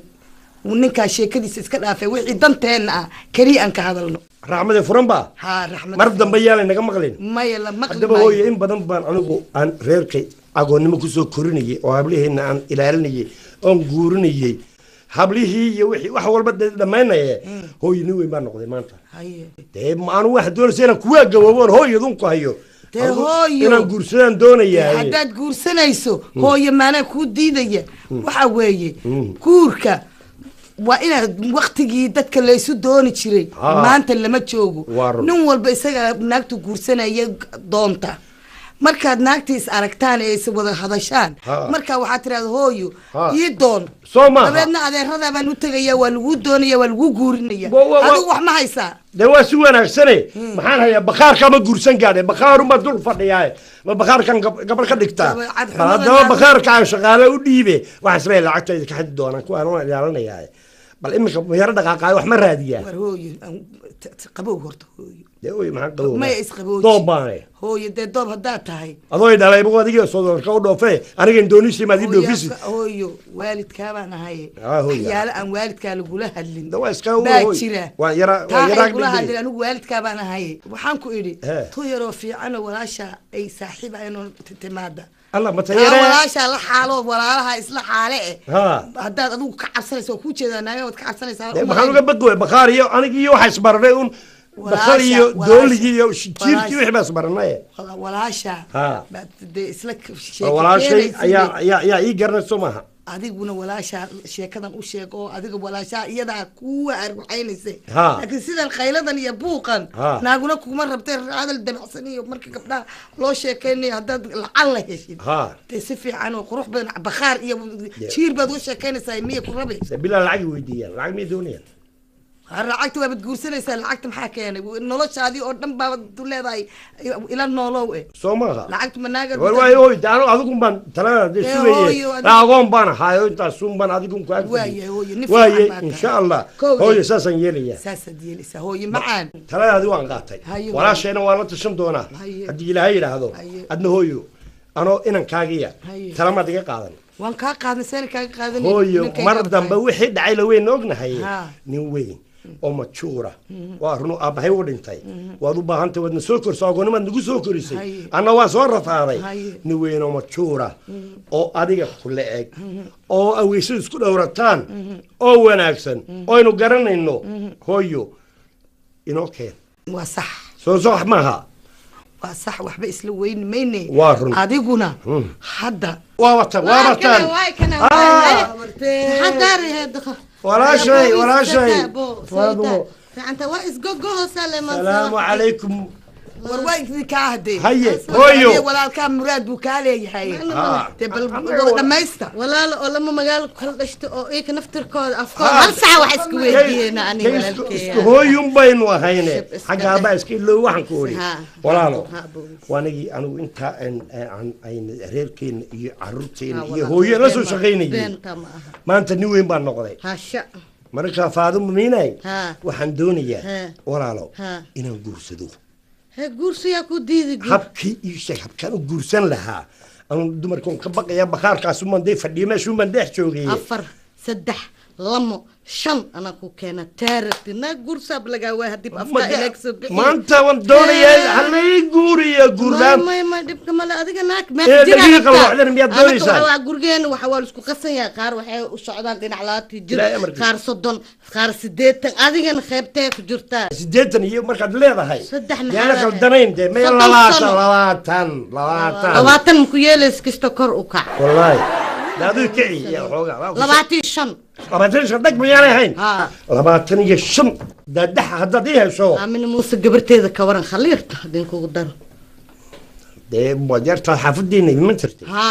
Ninkaa sheekadiisa iska dhaafay wixii danteenna ah keliya aan ka hadalno. Raxmade furan baa. Haa raxmad. Mar dambe yaa laynaga maqlin. Maya la maqli Haddaba maayo. hooyo in badan baan anigu aan reerkay agoonnimo kusoo korinayay oo habliheenna aan ilaalinayay oon guurinayay hablihii iyo wixii wax walba dee dhammaynaye. Hooyo nin weyn baan noqday maanta. Haye. Dee ma anu waxaan doonaysa inaan kuwaa gabooboon hooyadun ku hayo. Dee Anigu hooyo. Inaan guursadaan doonayaa. Haddaad guursanayso hooyo maanaa kuu diidaya. Waxa weeye guurka waa inaad waktigii dadka laysu dooni jiray Haa. maanta lama joogo. Waa run. Nin walba isaga naagtu guursanaya doonta. Markaad naagta is aragtaan ee is wada hadashaan, markaa waxaad tirahda hooyo ii doon. Soo maaha? Dabeedna adeeradaa baan u tegaya, waa laguu doonaya, waa laguu guurinaya. Adigu wax ma haysaa? Dee waa si wanaagsane. Maxaan hayaa? Bakhaarka ma guursan gaadhe, bakhaarunbaa dul fadhiyaa. Ma bakhaarkan gabadh ka dhigtaa? Dabeecad bal haddaba bakhaarka aan shaqaale u dhiibe, waxaan isleeyahay lacagtayda ka xadi doonaan kuwaan waan ilaalinayaa. Bal iminka yaro dhaqaaqaayo, wax ma raadiyaa? War hooyo, qabow horta hooyo. Dee oy, maxaan qabowgaa? Maya, isqabooji. Doob baane. Hooyo, dee doob haddaad tahay, adoo i dhalay bu adigii soodorka u dhoofe, aniga Indonesia maad ii dhoofisid. Hooyo, waalidkaa baan ahay. Ah, hooyo. Waxyaalo aan waalidkaa lagula hadlin waa iska baa hooy. jira. Waa yara- waa Taa yaraa ay kula dhigay. hadlin, anigu waalidkaa baan ahay. Waxaan ku idhi He. tu yaroo fiicanoo walaasha ay saaxiiba inuu timaada. Alla ma Taa tayare. Walaasha la xaalo, walaalaha isla xaale eh. Ha. Haddaad adigu ka cabsanaysa, waa kuu jeedaa naaga waad ka cabsanaysaa. Dee maxaan uga badway? Bakhaar iyo anigi iyo waxa isbaranay un bakhaar iyo Walaasha- dooligii iyo jiirkii wixii baa isbaranay. Walaasha Ha. baad dee isla Walaashay sheekeynaysid. ayaa ii garanayso maaha? Adiguna walaashaa sheekadan u sheeg, oo adiga walaashaa iyadaa kuwa arwaxaynaysa. Ha. Laakiin sidan qayladan iyo buuqan Ha. naaguna kuma rabtee. Hadal dabacsan iyo marka gabdhaha loo sheekaynayo, haddaad lacal la heshid, ha dee si fiican oo qurux badan, bakhaar iyo jiir baad uga sheekaynaysaa, miya ku rabi? Dee bilaa lacag weydiiyaan, lacag miyay doonayaan? Lacagta waabaad guursanaysaa, lacagta maxaa keenay? Noloshaadii oo dhan baabad leedahay ila noolow eh. Soo maaha? Lacagtu manaaga. War waay hooy, de anu adigun baan talada dee Ee, sugayey. hooyo, adigu- Agoon baan ahaayo, intaasun baan adigun ku ag Waaye, hooyo, nin fiican waaye. baa tahay. Insha Allah. Kowdii. Hooyo, saasaan yeelayaa. Saasaad yeelaysaa hooyo macaan. Taladaadi waan qaatay. Haye, walaashayna waan la tashan doonaa Haye. haddii Ilaahay yidhaahdo. Haye. Adna hooyo, anoo inankaagiya Haye. talamaad iga qaadan. Waan kaa qaadan, seen kaaga qaadan? Hooyo, ninkayga mar baa dambe tahay. wixii dhacay la weyn ognahay. Ha. Nin weyn oo majuura waa runu, aabbahay u dhintay. Waad u baahantay, waadna soo korso, agoonimaad nagu soo korisay. Haye. Anna waan soo rafaaday. Haye. Nin weyn oo majuura oo adiga kula eg oo aweysadu isku dhowrataan oo wanaagsan oo aynu garanayno, hooyo, inoo keen. Waa sax. Soo sax maaha? Waa sax, waxba isla weyni mayne. Waa run. Adiguna hadda waa watan, waa watan. Walaashay, walaashay. Faadumo. Salaamu calaykum. War waa idinkaa hadee. Haye, hooyo. Walaalkaa muraad buu kaa leeyahay. Ha. Dee bal wada dhamaysta. Walaalo oo lama magaalo kala dhashto oo iyaka naftirkooda afkooda hal saca wax isku weydiiyeen aniga walaalkeeya. Isku hooyun baynu ahayne. Shib iska xagga aabaa iska ilow. Waxaan ku odhi Ha. walaalo, Ha, bow. waanigii anigu intaa aan reerkeena iyo caruurteena Ha, iyo walaal, hooyo la soo been shaqaynayay. Beenta ma aha. Maanta nin weyn baan noqday. Hasha. Markaa Faadumo miinay, Ha. waxaan doonayaa Ha. walaalo Ha. inaan guursado. He, guursiyaa ku diidi guur? Habkii ii sheeg, habkaan u guursan lahaa. Anu dumarkan ka baqaya, bakhaarkaasumaan dee fadhiyo, meeshuumaan dhex joogay. 4, 3, 2, 5 anaa ku keena taaragti naa guursaab lagaa waa hadib afkaa ilaag soo bixi. Maanta waan doonayaa, halay guuriya guurlaan. May may, dhibka male, adiga naag Ee, dhagiga qalloocdan miyaad doonaysaa? Waa gurigeena waxa waa la isku qasan yahay, qaar waxay u socdaan dhinac 20 jir, Ilaahay amarkiisa. qaar 30, qaar 80, adigana qeybtee ku jirtaa? 80 iyo markaad leedahay Saddex maxaa yaana leedahay? khaldanayn dee may 30 20 sano. 20, 20. 20 maku yeelays kasta, kor u kac. Wallaahi de adigu kici iyo waxoogaa waa ku 25. 25 dhag miyaanay ahayn? Ha. 25 daadaxa haddaad ii hesho. Aamina Muuse gabarteeda ka waran, khaliirta haddii kugu daro? Dee waad yartaa, xaafadiina iman jirtay. Ha.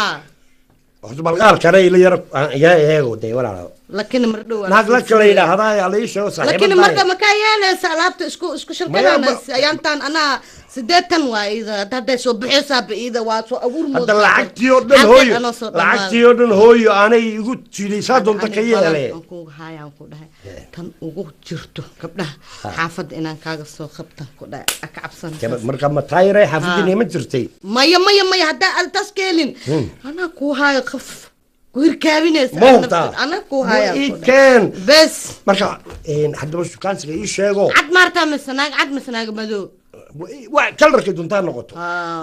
Horta balqaal kale ila yaro aan iga eego dee walaalo. Laakiin mar dhow Naag la kala yidhaahdaa ala ii sheego. Laakiin marka saaxiibada. makaa yeelaysa alaabta isku shirkadaan ayaantaan anaa 80 waa iyada hadday soo bixiysaaba iyada waa soo abuur. Hadda lacagtii oo dhan hooyo, lacagtii oo dhan hooyo aanay igu jiilaysaa doonta ka yeele. Kuga haayaan ku dhahay tan ugu jirto gabdhaha xaafadda inaan kaaga soo qabtan ku dhahay ka cabsan. Marka ma taayiray xaafadiina iman jirtay? Maya maya maya, haddaa aad taas ka helin anaa kuu haayo qof ku hirkaabinaysa. Ma hubtaa? Anaa kuu haaya. Ii keen. Bes. Marka haddaba shukaansiga ii sheego. Cad maartaa mise naag cad mise naag madow? Wa kalarkay doontaa noqoto,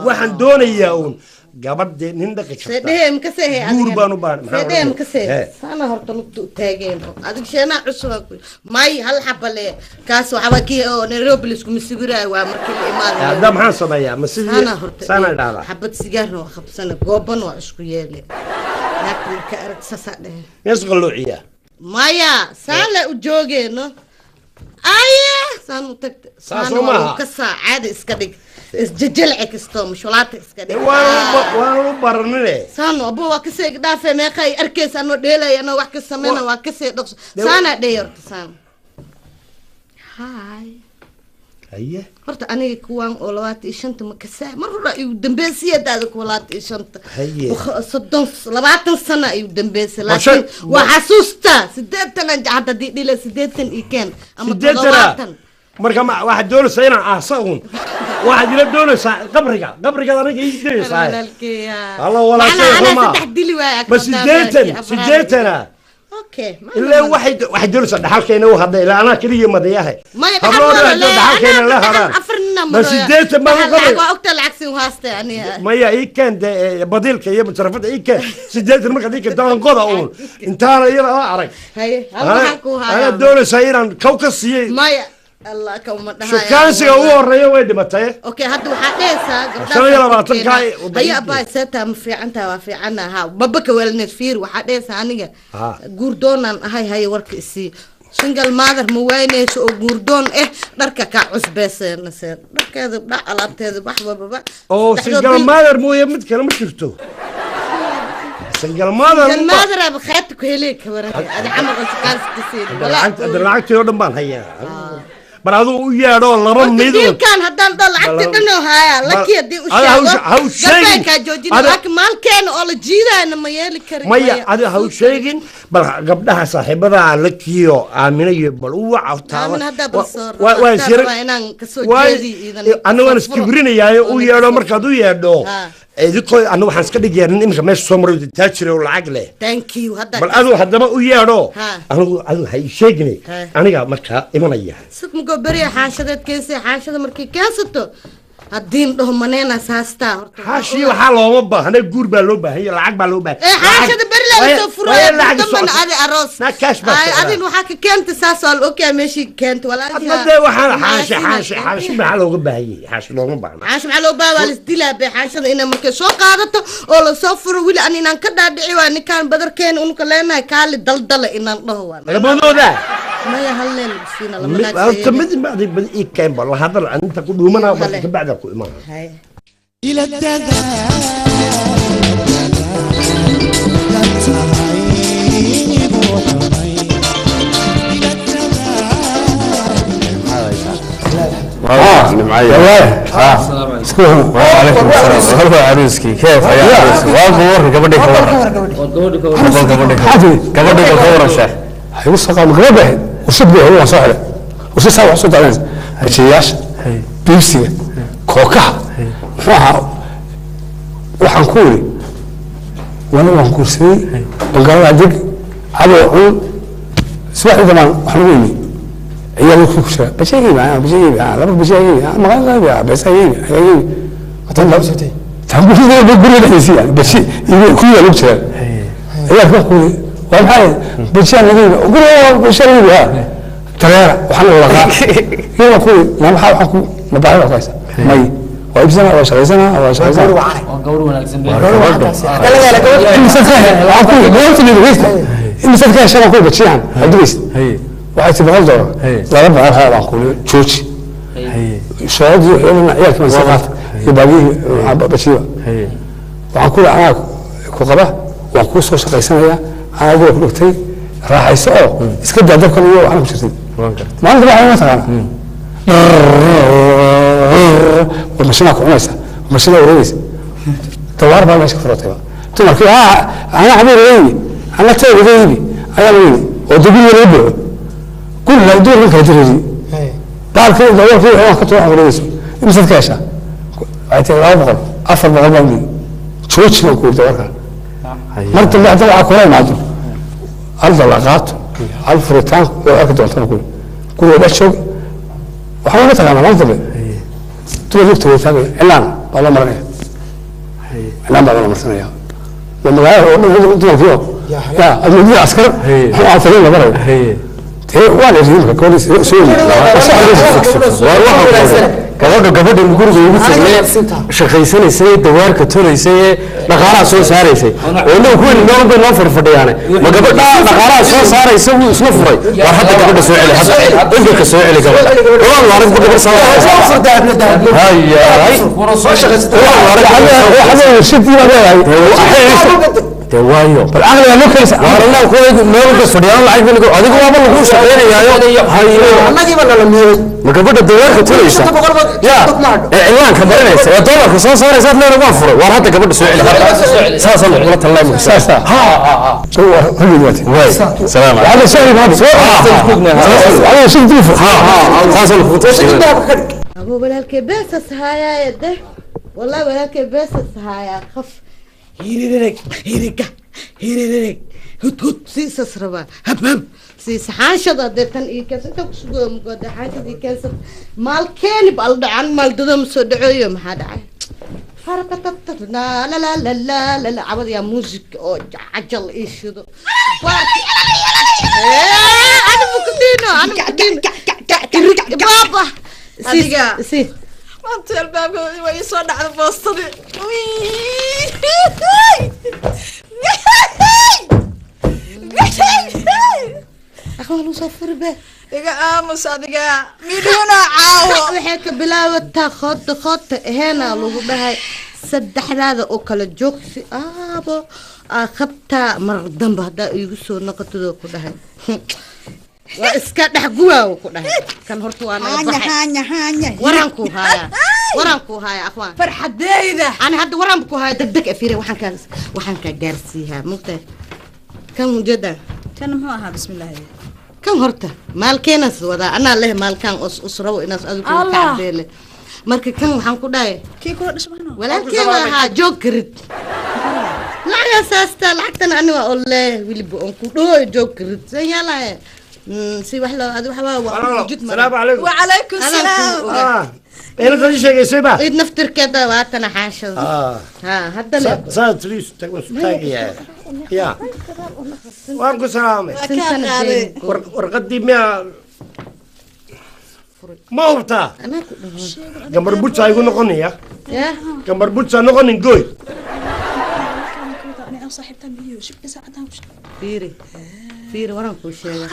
waxaan doonayaa uun gabadhe nin dhaqi karta. Seedhehe makasehe. Guur baan u baahan, maxaan Seedhehe odhanaya? makasee. He. Saana horta lugta u taageen adig sheenaa cusub may hal xaba le kaas waxaa kii oo Nairobi laiskuma sawiraayo waa markii la imaanayo. Hadda maxaan sameeyaa? Ma sidii Saana horta saana idhaahdaa? Xabad sigaarna waa qabsana, gooban waa isku yeele, naagta marka arag saasaa dhehe. Mees qalloociyaa? Maya, saan la u joogeeno aya saan u tagta. Saas Saana oo waa maaha. lagu kasaa, caadi iska dhig. Isjejelci kasto mushulaata iska dhig. Waan u baranine. Saan abo waa kasii dhaafay meeqa ay arkaysa anoo dheelaya anoo wax ka sameyna waa kasii dhaqso. Saana dheey horta saan. Hi. Haye. Horta aniga kuwaan oo 25 ma kasaa mar hore igu dambeysay daada ku 25. Haye. 30 20 sano igu dambeysay laakiin waa xasuusta 80 aan hadda dhila 80 i keen ama 70. Marka ma waxaad doonaysaa inaan aasa uun waxaad ila doonaysaa qabriga aniga ii diraysaa alla walaashay xuma ma 80 okay ilaa waxay doonaysaa dhaxalkeena u hadhay ilaa anaa kaliya madayahay maya dhaxalkeena la haraan ma 80 ma qabay waa ogta lacag siin haastay aniga maya ii keen badiilka iyo musharafada ii keen 80 marka ii keen daangoda uun intaana iyada la arag haye waxaan ku hayaa anaa doonaysaa inaan kaw ka siiyay maya الله كم دهايا شكانسي هو الرئي وين دمتay okay hadda waxa dhaysaa gabdhaha 25 ka haya abaa seeta ma fiicanta waa fiicana ha babaka weelneed fiir waxa dhaysaa aniga guurdoonan ahay hay warka isii single mother ma weynayso oo guurdoon eh dharka ka cusbeysayna dharkeeda dhac alaabteeda wax walba oo single mother mooye mid kale ma jirto single mother single mother ab khayt ku helay ka waran adi camal shaqaas ka siin lacagtii oo dhan baan hayaa bal aduu u yeedho laba mid dilkan haddaan dal lacagta dhan oo haya laki hadii u sheego gabadha joojin laakiin maalkeena oo la jiidayna ma yeeli karin maya adi ha u sheegin bal gabdhaha saaxiibada lakiyo aamina iyo bal u wac taaba waa inaan ka soo jeedi iidan anna waan iskibrinayaayo u yeedho markaad u yeedho idinkoo anna waxaan iska dhigayaa nin iminka meesha soo maray taajir oo lacag leh thank you hadda bal aduu haddaba u yeedho anigu aduu ha ii sheegine aniga markaa imanaya sugmugo beriya xaashadeed keensay xaashada markay keensato haddii dhaho maneenaas haastaa horta xaashii waxaa looma baahna guur baa loo baahan yahay lacag baa loo baahan ee xaashada beri la soo furaya dambana adi aroos adin waxaa ka keentay saas waa la ogyahay meeshii keentay walaalkii hadda waxaan xaashi xaashi xaashi maxaa looga baahan yahay xaashi looma baahna xaashi maxaa loo baahan waa la isdilaa be xaashada inay markay soo qaadato oo la soo furo wili an inaan ka dhaadhici waa ninkaan badarkeena unuka leenahay kaali daldala inaan dhaho waa labadooda maya hal leen lagu siina lama naag mid bacdi bad ii keen bal hadal inta ku dhuumana ka bacda ku imaan ila dadaal وعليكم السلام والله عروسكي كيف يا عروسكي والله ورك قبل قبل قبل شيخ igu soo qaado gabadha ahayd warshad bay ahayd waan soo xidhay warshad saa wax soo daadanaysa rajayaasha biibsiga kookaha muxuu ahaa waxaan ku iri wana waan guursaday bangalada deg cadow cun subaxdii dambaan wax lagu imi ciyaal ku jira bashaygiiba bashaygiiba laba bashaygiiba maqalada beesaygiiba aygiiba tan laba sotay tan guriga guriga dhexdiisii yani bashi ku yaal ugu jiraan ciyaalka wax ku iri waa maxay bashiyaan laga iibi guriga bashiyaan laga iibi ha tareera waxaan la wada qaa iyada ku ma maxaa waxaan ku ma baahi baa ku haysa may waa iibsana waa shaqaysana waa shaqaysana waa gawar wanaagsan imisaad ka heshaan ku bashiyaan hadugays waxay ti $100 200 ha baan ku jooji shoodii wuxuu ciyaalkii baan soo qaatay iyo baagihii bashiiba waxaan ku anaa ku qaba waan kuu soo shaqaysanayaa anaa guriga ku dhigtay raaxayso oo iska daa dabkan iyo waxna ku jirtay maalinta waxay ma taqaana war mashinaa ku cunaysa mashinaa wareegaysa dawaar baa meesha ka furatayba dumarkii anaa habeer iga iibi anaa teeg iga iibi ayaa lagu yidhi oo dugriga laga buuxo guriga dumarkan kala direeriyey baalkii dawarkii wixii waan ka tuuran wareegayso imisaad ka heshaa waxay tiri 200 400 baan dhihi jooji baan ku yidhi dawarkan mar dambe hadda waxaa kula imaado hal dalaqaato hal furitaan oo arki doontaan ku guriga dhex joog waxaa ma taqaanaa mar dambe dumar lugta way taagaya cilaan baa loo marinaya cilaan baa loo marsanaya waa magaalada oo dhan dumarkii oo ya admudada askar muxuu ahaa taliin la marayo dee waa la yidhi marka gabadhii soo yimid Gabadha gabadha guriga ugu tagnay shaqaysanaysay, dawaarka tolaysay, dhaqaalaha soo saaraysay, oo inagu kuweyni meel bay noo fadhfadhiyaane. Ma gabadha dhaqaalaha soo saaraysa wuu isla furay? War hadda gabadha soo celi, hadda imika soo celi gabadha. Waan arag gabar soo de waayo bal caqliga loo keensa. Waar inagu kuwa meel bay fadhiyaan, lacag bay adigu waaba lagu shaqaynayaayo. Hayo, annagiiba nala miiray. Ma gabadha dawaarka tulaysa ya ee ciwaanka marinaysa ee doolarka soo saaraysa aad leena waan furay? Waar hadda gabadha soo celi, saasaan lagula talinaya imika. Saasa. Ha, way salaam. هذا سهل، هذا هذا شيء تلفه. Saasaan lagugu tashiinaya. Abo, walaalkay beesas haayaa de, wallahi walaalkay beesas haayaa. Qof hiririreg hiriga hiririreg hud hud siisas rabaa, hab hab siis xaanshada dee tan ii keensa inta kusugo mugode xaanshada ii keensa maalkeeni bal dhacan maaldado ma soo dhaceeyo. Maxaa dhacay? Harakatatna la la la la la la cabad yaa muusik oo cajal ii shido. Ana mukudino, ana mukudino baaba. Adiga. Si Maanta albaabka waa ii soo dhacda boostadii. Akhwaa lagu soo furi be. Iga aamus adiga, midhuna caawo. Waxay ka bilaabataa khoota khoota aheena lagu dhahay saddexdaada oo kala joogsi aabo aa qabtaa. Mar dambe haddaa iigu soo noqotadoo ku dhahay waa iska dhex guwaawo ku dhahay. Kan horta waa naga baxay. Haanya haanya. Waran ku haaya, waran ku haaya akhwaan. Farxadeyda. Ani hadda waran ku haaya degdeg afiire. Waxaan kaa gaarsiiyaa mugtahay kan ujeeda. Kan muxuu ahaa? Bismillaahi. Kan horta maalkeenas wadaa anaa leh maalkaan os us rabo inaas adigu Allah. kacbeele. Marka kan waxaan ku dhahay kii kula dhashmaano. Walaalkeen ahaa joog karid lacagaas haastaa, lacagtana ani waa oo leh wiliba oon ku dhooy joog karid san yaalahe si wax loo adi waxbaa waa jid. Salaamu calaykum. Wacalaykum salaam. Inanta ii sheegaysay ba id naftirkeeda waatana xaashada ha hadda le. Saa tiriis taagayaa ya, waan ku salaamay. Warqaddii miyaa ma hubtaa? Gambar butsa igu noqonaya. Ya. Gambar butsa noqonin gooy. Fiiri fiiri, waran kuu sheega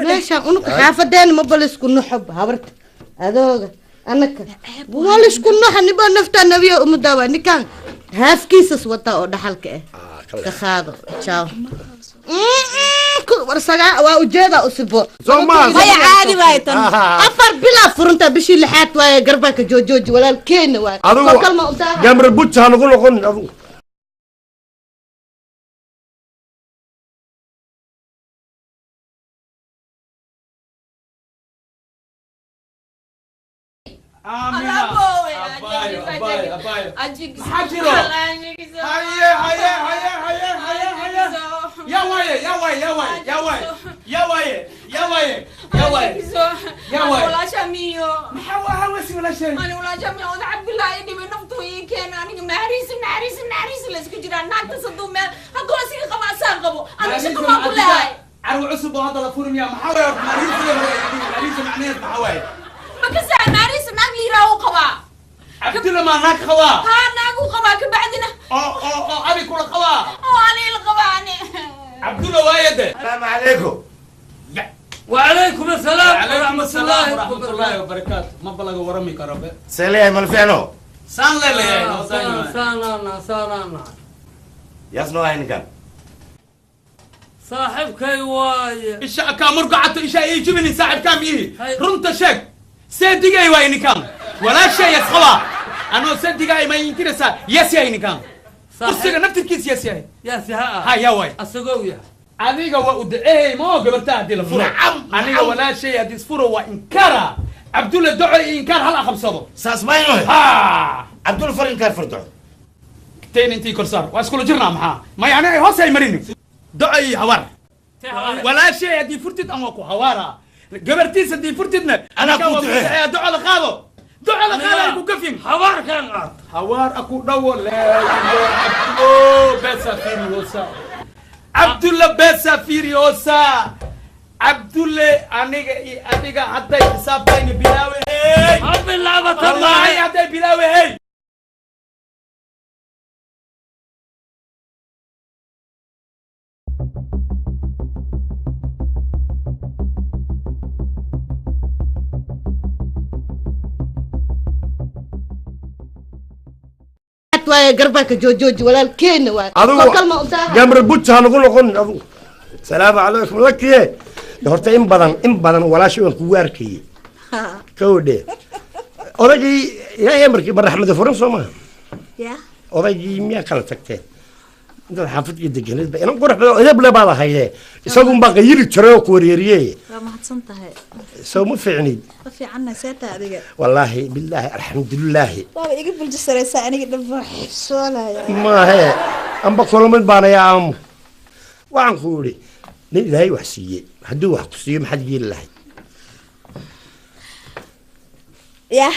meeshaan unuka xaafadeena ma balisku nuxob habarta adooga anaka waa laisku nuxa niba naftaa nabiya umudaawa. Ninkaan haafkiisas wataa oo dhaxalka ah ka qaado. Jaaw war sagaa waa ujeeda usibo. Maya, caadi waaye tan. 4 bilaa furunta, bishii lixaad waaye. Garbaanka joojooji walaalkeena waaye. Adigu Kolkalma udaa gambar butsa ha nagu noqonin adigu. Maxaa jiro? Haye haye haye haye haye haye, yaa waaye, yaa waaye, yaa waaye, yaa waaye, yaa waaye, yaa waaye, yaa waaye, yaa waaye? Walaasha miyo. Maxaa waa hawasi walaashay? Ani walaasha miyo oda Cabdullaahi dhibay naftu ii keena. Aniga maariisi maariisi maariisi la isku jiraa. Naagtas hadduu meel hadduu asiga qabo asaan qabo aniga shaqo baan ku leeyahay. Carwo cusub oo hadda la furi miyaa? Maxaa waaye horta maariisiga hore? Maariisi macnaheed maxaa waaye? Ma kasaa maariisi naag liiraa u qabaa. Cabdulla maa naag qabaa? Haa, naag u qabaa kabacdina. Oo abi kula qabaa? Oo ani ila qabaa ani. Cabdulla waaye de. Salaamu calaykum. وعليكم السلام. وعليكم ورحمة السلام الله ورحمة الله وبركاته. ما بلغ ورمي كربه. See leeyahay malficno? Saan leeleeyahay. Saanana saanana. Yaasnoo ahay ninkan? Saaxiibkay waaye. Isha ka murgacto isha ii jibini saaxiibkaa miihi. Runta sheeg, seedigay waay ninkan. Walaashay yasqaba anoo seedigay ma inkiraysaa? Yes yahay ninkan, kursiga naftirkiis yes yahay. Yaasi ha. Ha, yaa waay. Asagoo yahay. Adiga waa udaceey ma oo gabarta haddii la furo. Nacam. Aniga walaashay haddii isfuro waa inkara Cabdulla doco iyo inkaar hal aqabsado. Saas mayno. Ha. Cabdulla far inkaar fardoco. Teen intii korsaar waa iskula jirnaa. Maxaa ma yani hoos ay marini doco iyo hawaar. Walaashay haddii furtid aan waa ku hawaara, gabartiis haddii furtidna Anaa ninkan ku waa ku duceeya. duceeya. Doco la qaado, doco la qaado, ay ku gafin. Habaarkan qaat. Hawaar aku dhawo leeyo besa furiosa. Cabdulla besa furiosa. Cabdulle, aniga iyo adiga hadday xisaabtayni bilaawahey. Ha bilaabata. Wallaahi hadday bilaawahey. Waaye garbaanka joojooji walaalkeena waay. Adigu kalma udaaha. Gamra buja ha nagu noqonin adigu. Salaamu calaykum lakiye. Horta in badan in badan walaashay waan kugu arkayey. Kowdhe, odaygii ilaahay amarkii baraxmada furan soo maaha? Ya. Odaygii miyaa kala tagteen intaad xaafadkii deganeed ba? Inan qurux badan oo edeb le baad ahayde, isagun baa qayili jiray oo ku wareeriye. Waa mahadsan tahay. Soo ma fiicnid? Ma fiicanna, seeta adiga? Wallaahi bilaahi alxamdulilaahi. Waaba iga buljisaraysaa, aniga dhan baa xibsoolaya. Maahe, amba kulamid baanaya aamu. Waxaan ku idhi, nin ilaahay wax siiyey hadduu wax ku siiyo maxaad yeeli lahayd? Ya?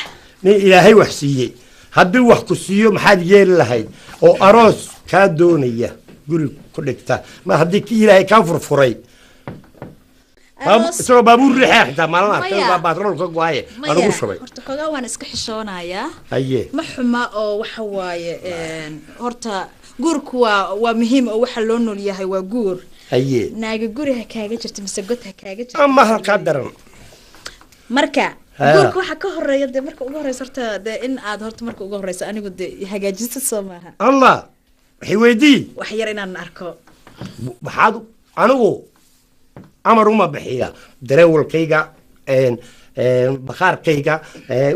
Nin ilaahay wax siiyey hadduu wax ku siiyo maxaad yeeli lahayd, oo aroos kaa doonaya, guri ku dhigta, ma haddii ki ilaahay kaa furfuray? Aroos- Isagoo baabuur riixaya xitaa maalin arkay. Maya. Baa baatrool ka go-aye aan ugu shubay. Horta xoogaa waan iska xishoonayaa. Haye. Ma xuma oo waxa waaye, horta guurku waa muhiim oo waxa loo nool yahay waa guur. Haye. Naaga guri ha kaaga jirto mise god ha kaaga jirto. Ama halkaa daran. Marka Ha. guurka waxa ka horeeya dee marka ugu horeysa horta dee in aad horta marka ugu horeysa anigu dee hagaajisa soo maaha? Allah waxay weydii. Wax yar inaan arko. Maxaad anigu amar uma bixiya dareewalkayga een een bakhaarkayga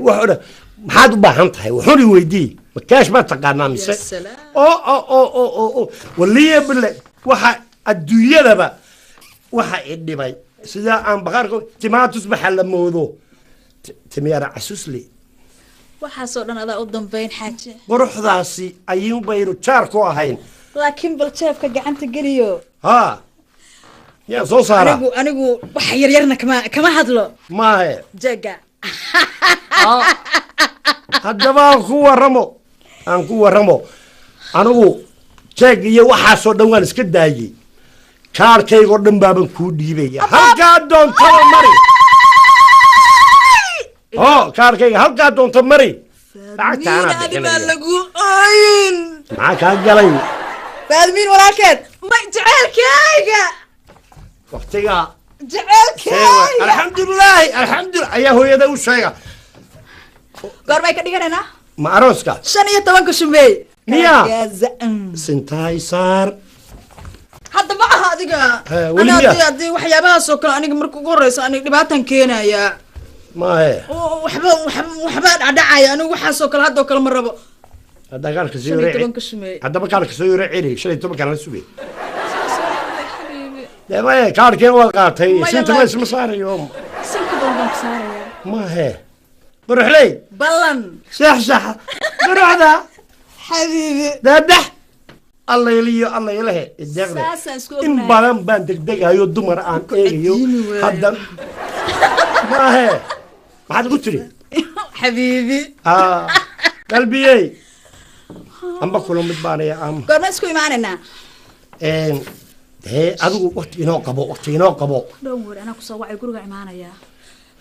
wax oo dhan maxaad u baahan tahay? Wuxuuna weydii, ma kaash baa taqaanaa mise? Ya salaam. Oo oo oo oo oo oo waliya bile, waxa adduunyadaba waxa i dhibay sidaa aan bakhaarka timaha tusbaxa la moodo, timiyara casusli. Waxaasoo dhan adaa u dambeyn, xaaje. Quruxdaasi ayuun baynu jaar ku ahayn. Laakiin bal jeebka gacanta geliyo. Ha, yaa soo saara. Anigu wax yaryarna kama hadlo. Maahe. Jaga. Haddaba aan ku waramo, aan ku waramo, anigu jeeg iyo waxaasoo dhan waan iska daayey. Kaarkaygoo dhan baaban kuu dhiibaya, halkaa doontaba mari. Oo kaarkayga halkaa doonta mari, lacagta anaa Adi baa bixinaya. Lagu ooyin. Maxaa kaa galay? Faadmiin walaalkeed, may jaceylkayga. Waqtiga. Jaceylkayga. Alxamdulilaahi, alxamdulillah ayaa hooyada u sheega. Goormay ka dhiganaynaa? Ma arooska? 15-ka shumeey. Miyaa? Gaza. Sintaay saar. Hadda ma aha adiga. He, weli Ana miyaa? Haddii waxyaabahaas oo kale aniga marka ugu horeysa aniga dhibaatan keenayaa. Maahe. Oo waxba dhacdhacaya, anigu waxaasoo kale haddoo kale ma rabo. Hadda kaarka soo shan iyo yara tobanka shumeey. Haddaba kaarka soo yara celi, 15-kan la sugay. Dee maya, kaarkeen waad qaatay. Maya, sinta ma laakiin- isma saarayo. Sinka badan baan ku saarayaa. Maahe, quruxley. Ballan. Sax sax, quruxda. Xabiibi. Daadax allayliyo allaylehe ideeqde. Saasaan isku in ognahay. badan baan degdegayo dumar aan eegayo. Ajiini waayo. Hadda maahe, maxaad ugu tiri? Xabiibi. Ah, qalbiyey, amba kula mid baanaya ama. Goorma isku imaanaynaa? Een, dee adigu waqti inoo qabo, waqti inoo qabo. Dhown war, anaa kusoo wacay, guriga imaanayaa,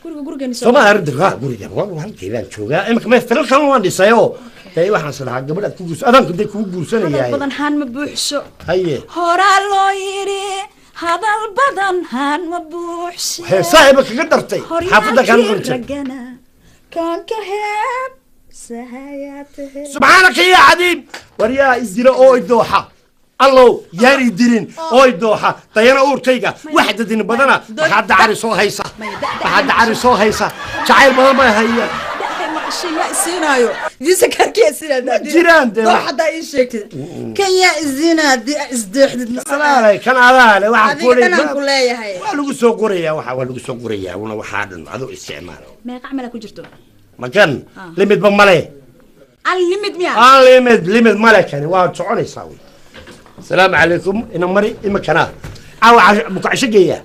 guriga gurigeeni. Soo ma arrin guriga halkii baan joogaa imika, ma filal kan waan dhisayoo dee waxaan is lahaa gabadhaad ku guursa adaan dee kugu Hadal guursanayaa. badan haan ma buuxsho. Haye. Horaa loo yidhi hadal badan haan ma buuxsho. Hee, saaxiiba kaga dartay xaafadda kaan Horyaalkii qonjay. raggana kaan ka heeb sahayaatahe. Subxaanaka yaa cadiim, war yaa isdila oo idooxa, allow yaan idilin oo idooxa dayana uurkayga wax dadin badana. Maxaa dacari soo haysa? Maxaa dacari soo haysa? Jacayl badan baa haya. Yaa isiinaayo visa kaarkiyaa isiinaayo? Jiraan dee. Doox haddaa ii sheegtid kan yaa isiinaa haddii aa isdeexdid? Alaalay, kan adaale waxaan Adiga dhanaan ku leeyahay. Waa lagu soo qorayaa, waxa waa lagu soo qorayaa una waxaa dhan adoo isticmaalo. Meeqa camal aa ku jirto? Makan. Ah. Limidba male. Unlimit miyaa? Aan limid, limid male kani, waa soconaysaa wey. Asalaamu calaykum, ina mari imikana caawa bukacasho geeya.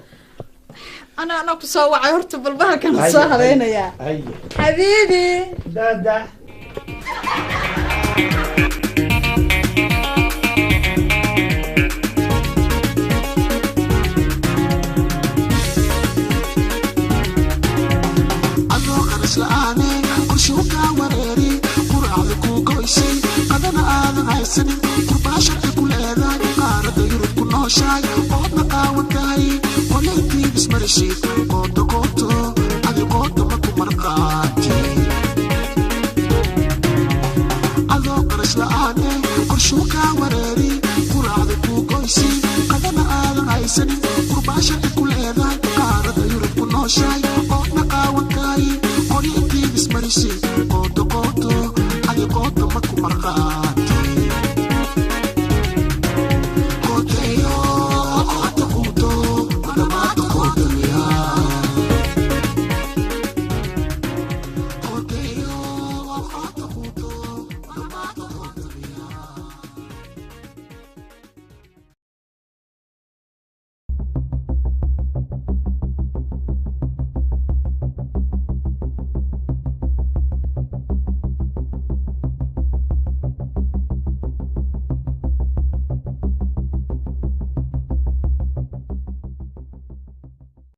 Anaa ku soo wacay horta, balbaha kan soo habeynayaa. Haye. Xabiibi. Dada. Haysanin qurbaa sharci ku leedahay, qaaradda Yurub ku nooshahay, oodna qaawan tahay, qolintii ismarishid qooto qooto, adi qooto ma ku marqaati. Adoo qarash la'aane qorshuu kaa wareeri, quraacda kuu goysi, qadana aadan haysanin, qurbaa sharci ku leedahay, qaaradda Yurub ku nooshahay, oodna qaawan tahay, qolintii ismarishid qooto qooto, adi qooto ma ku marqaati.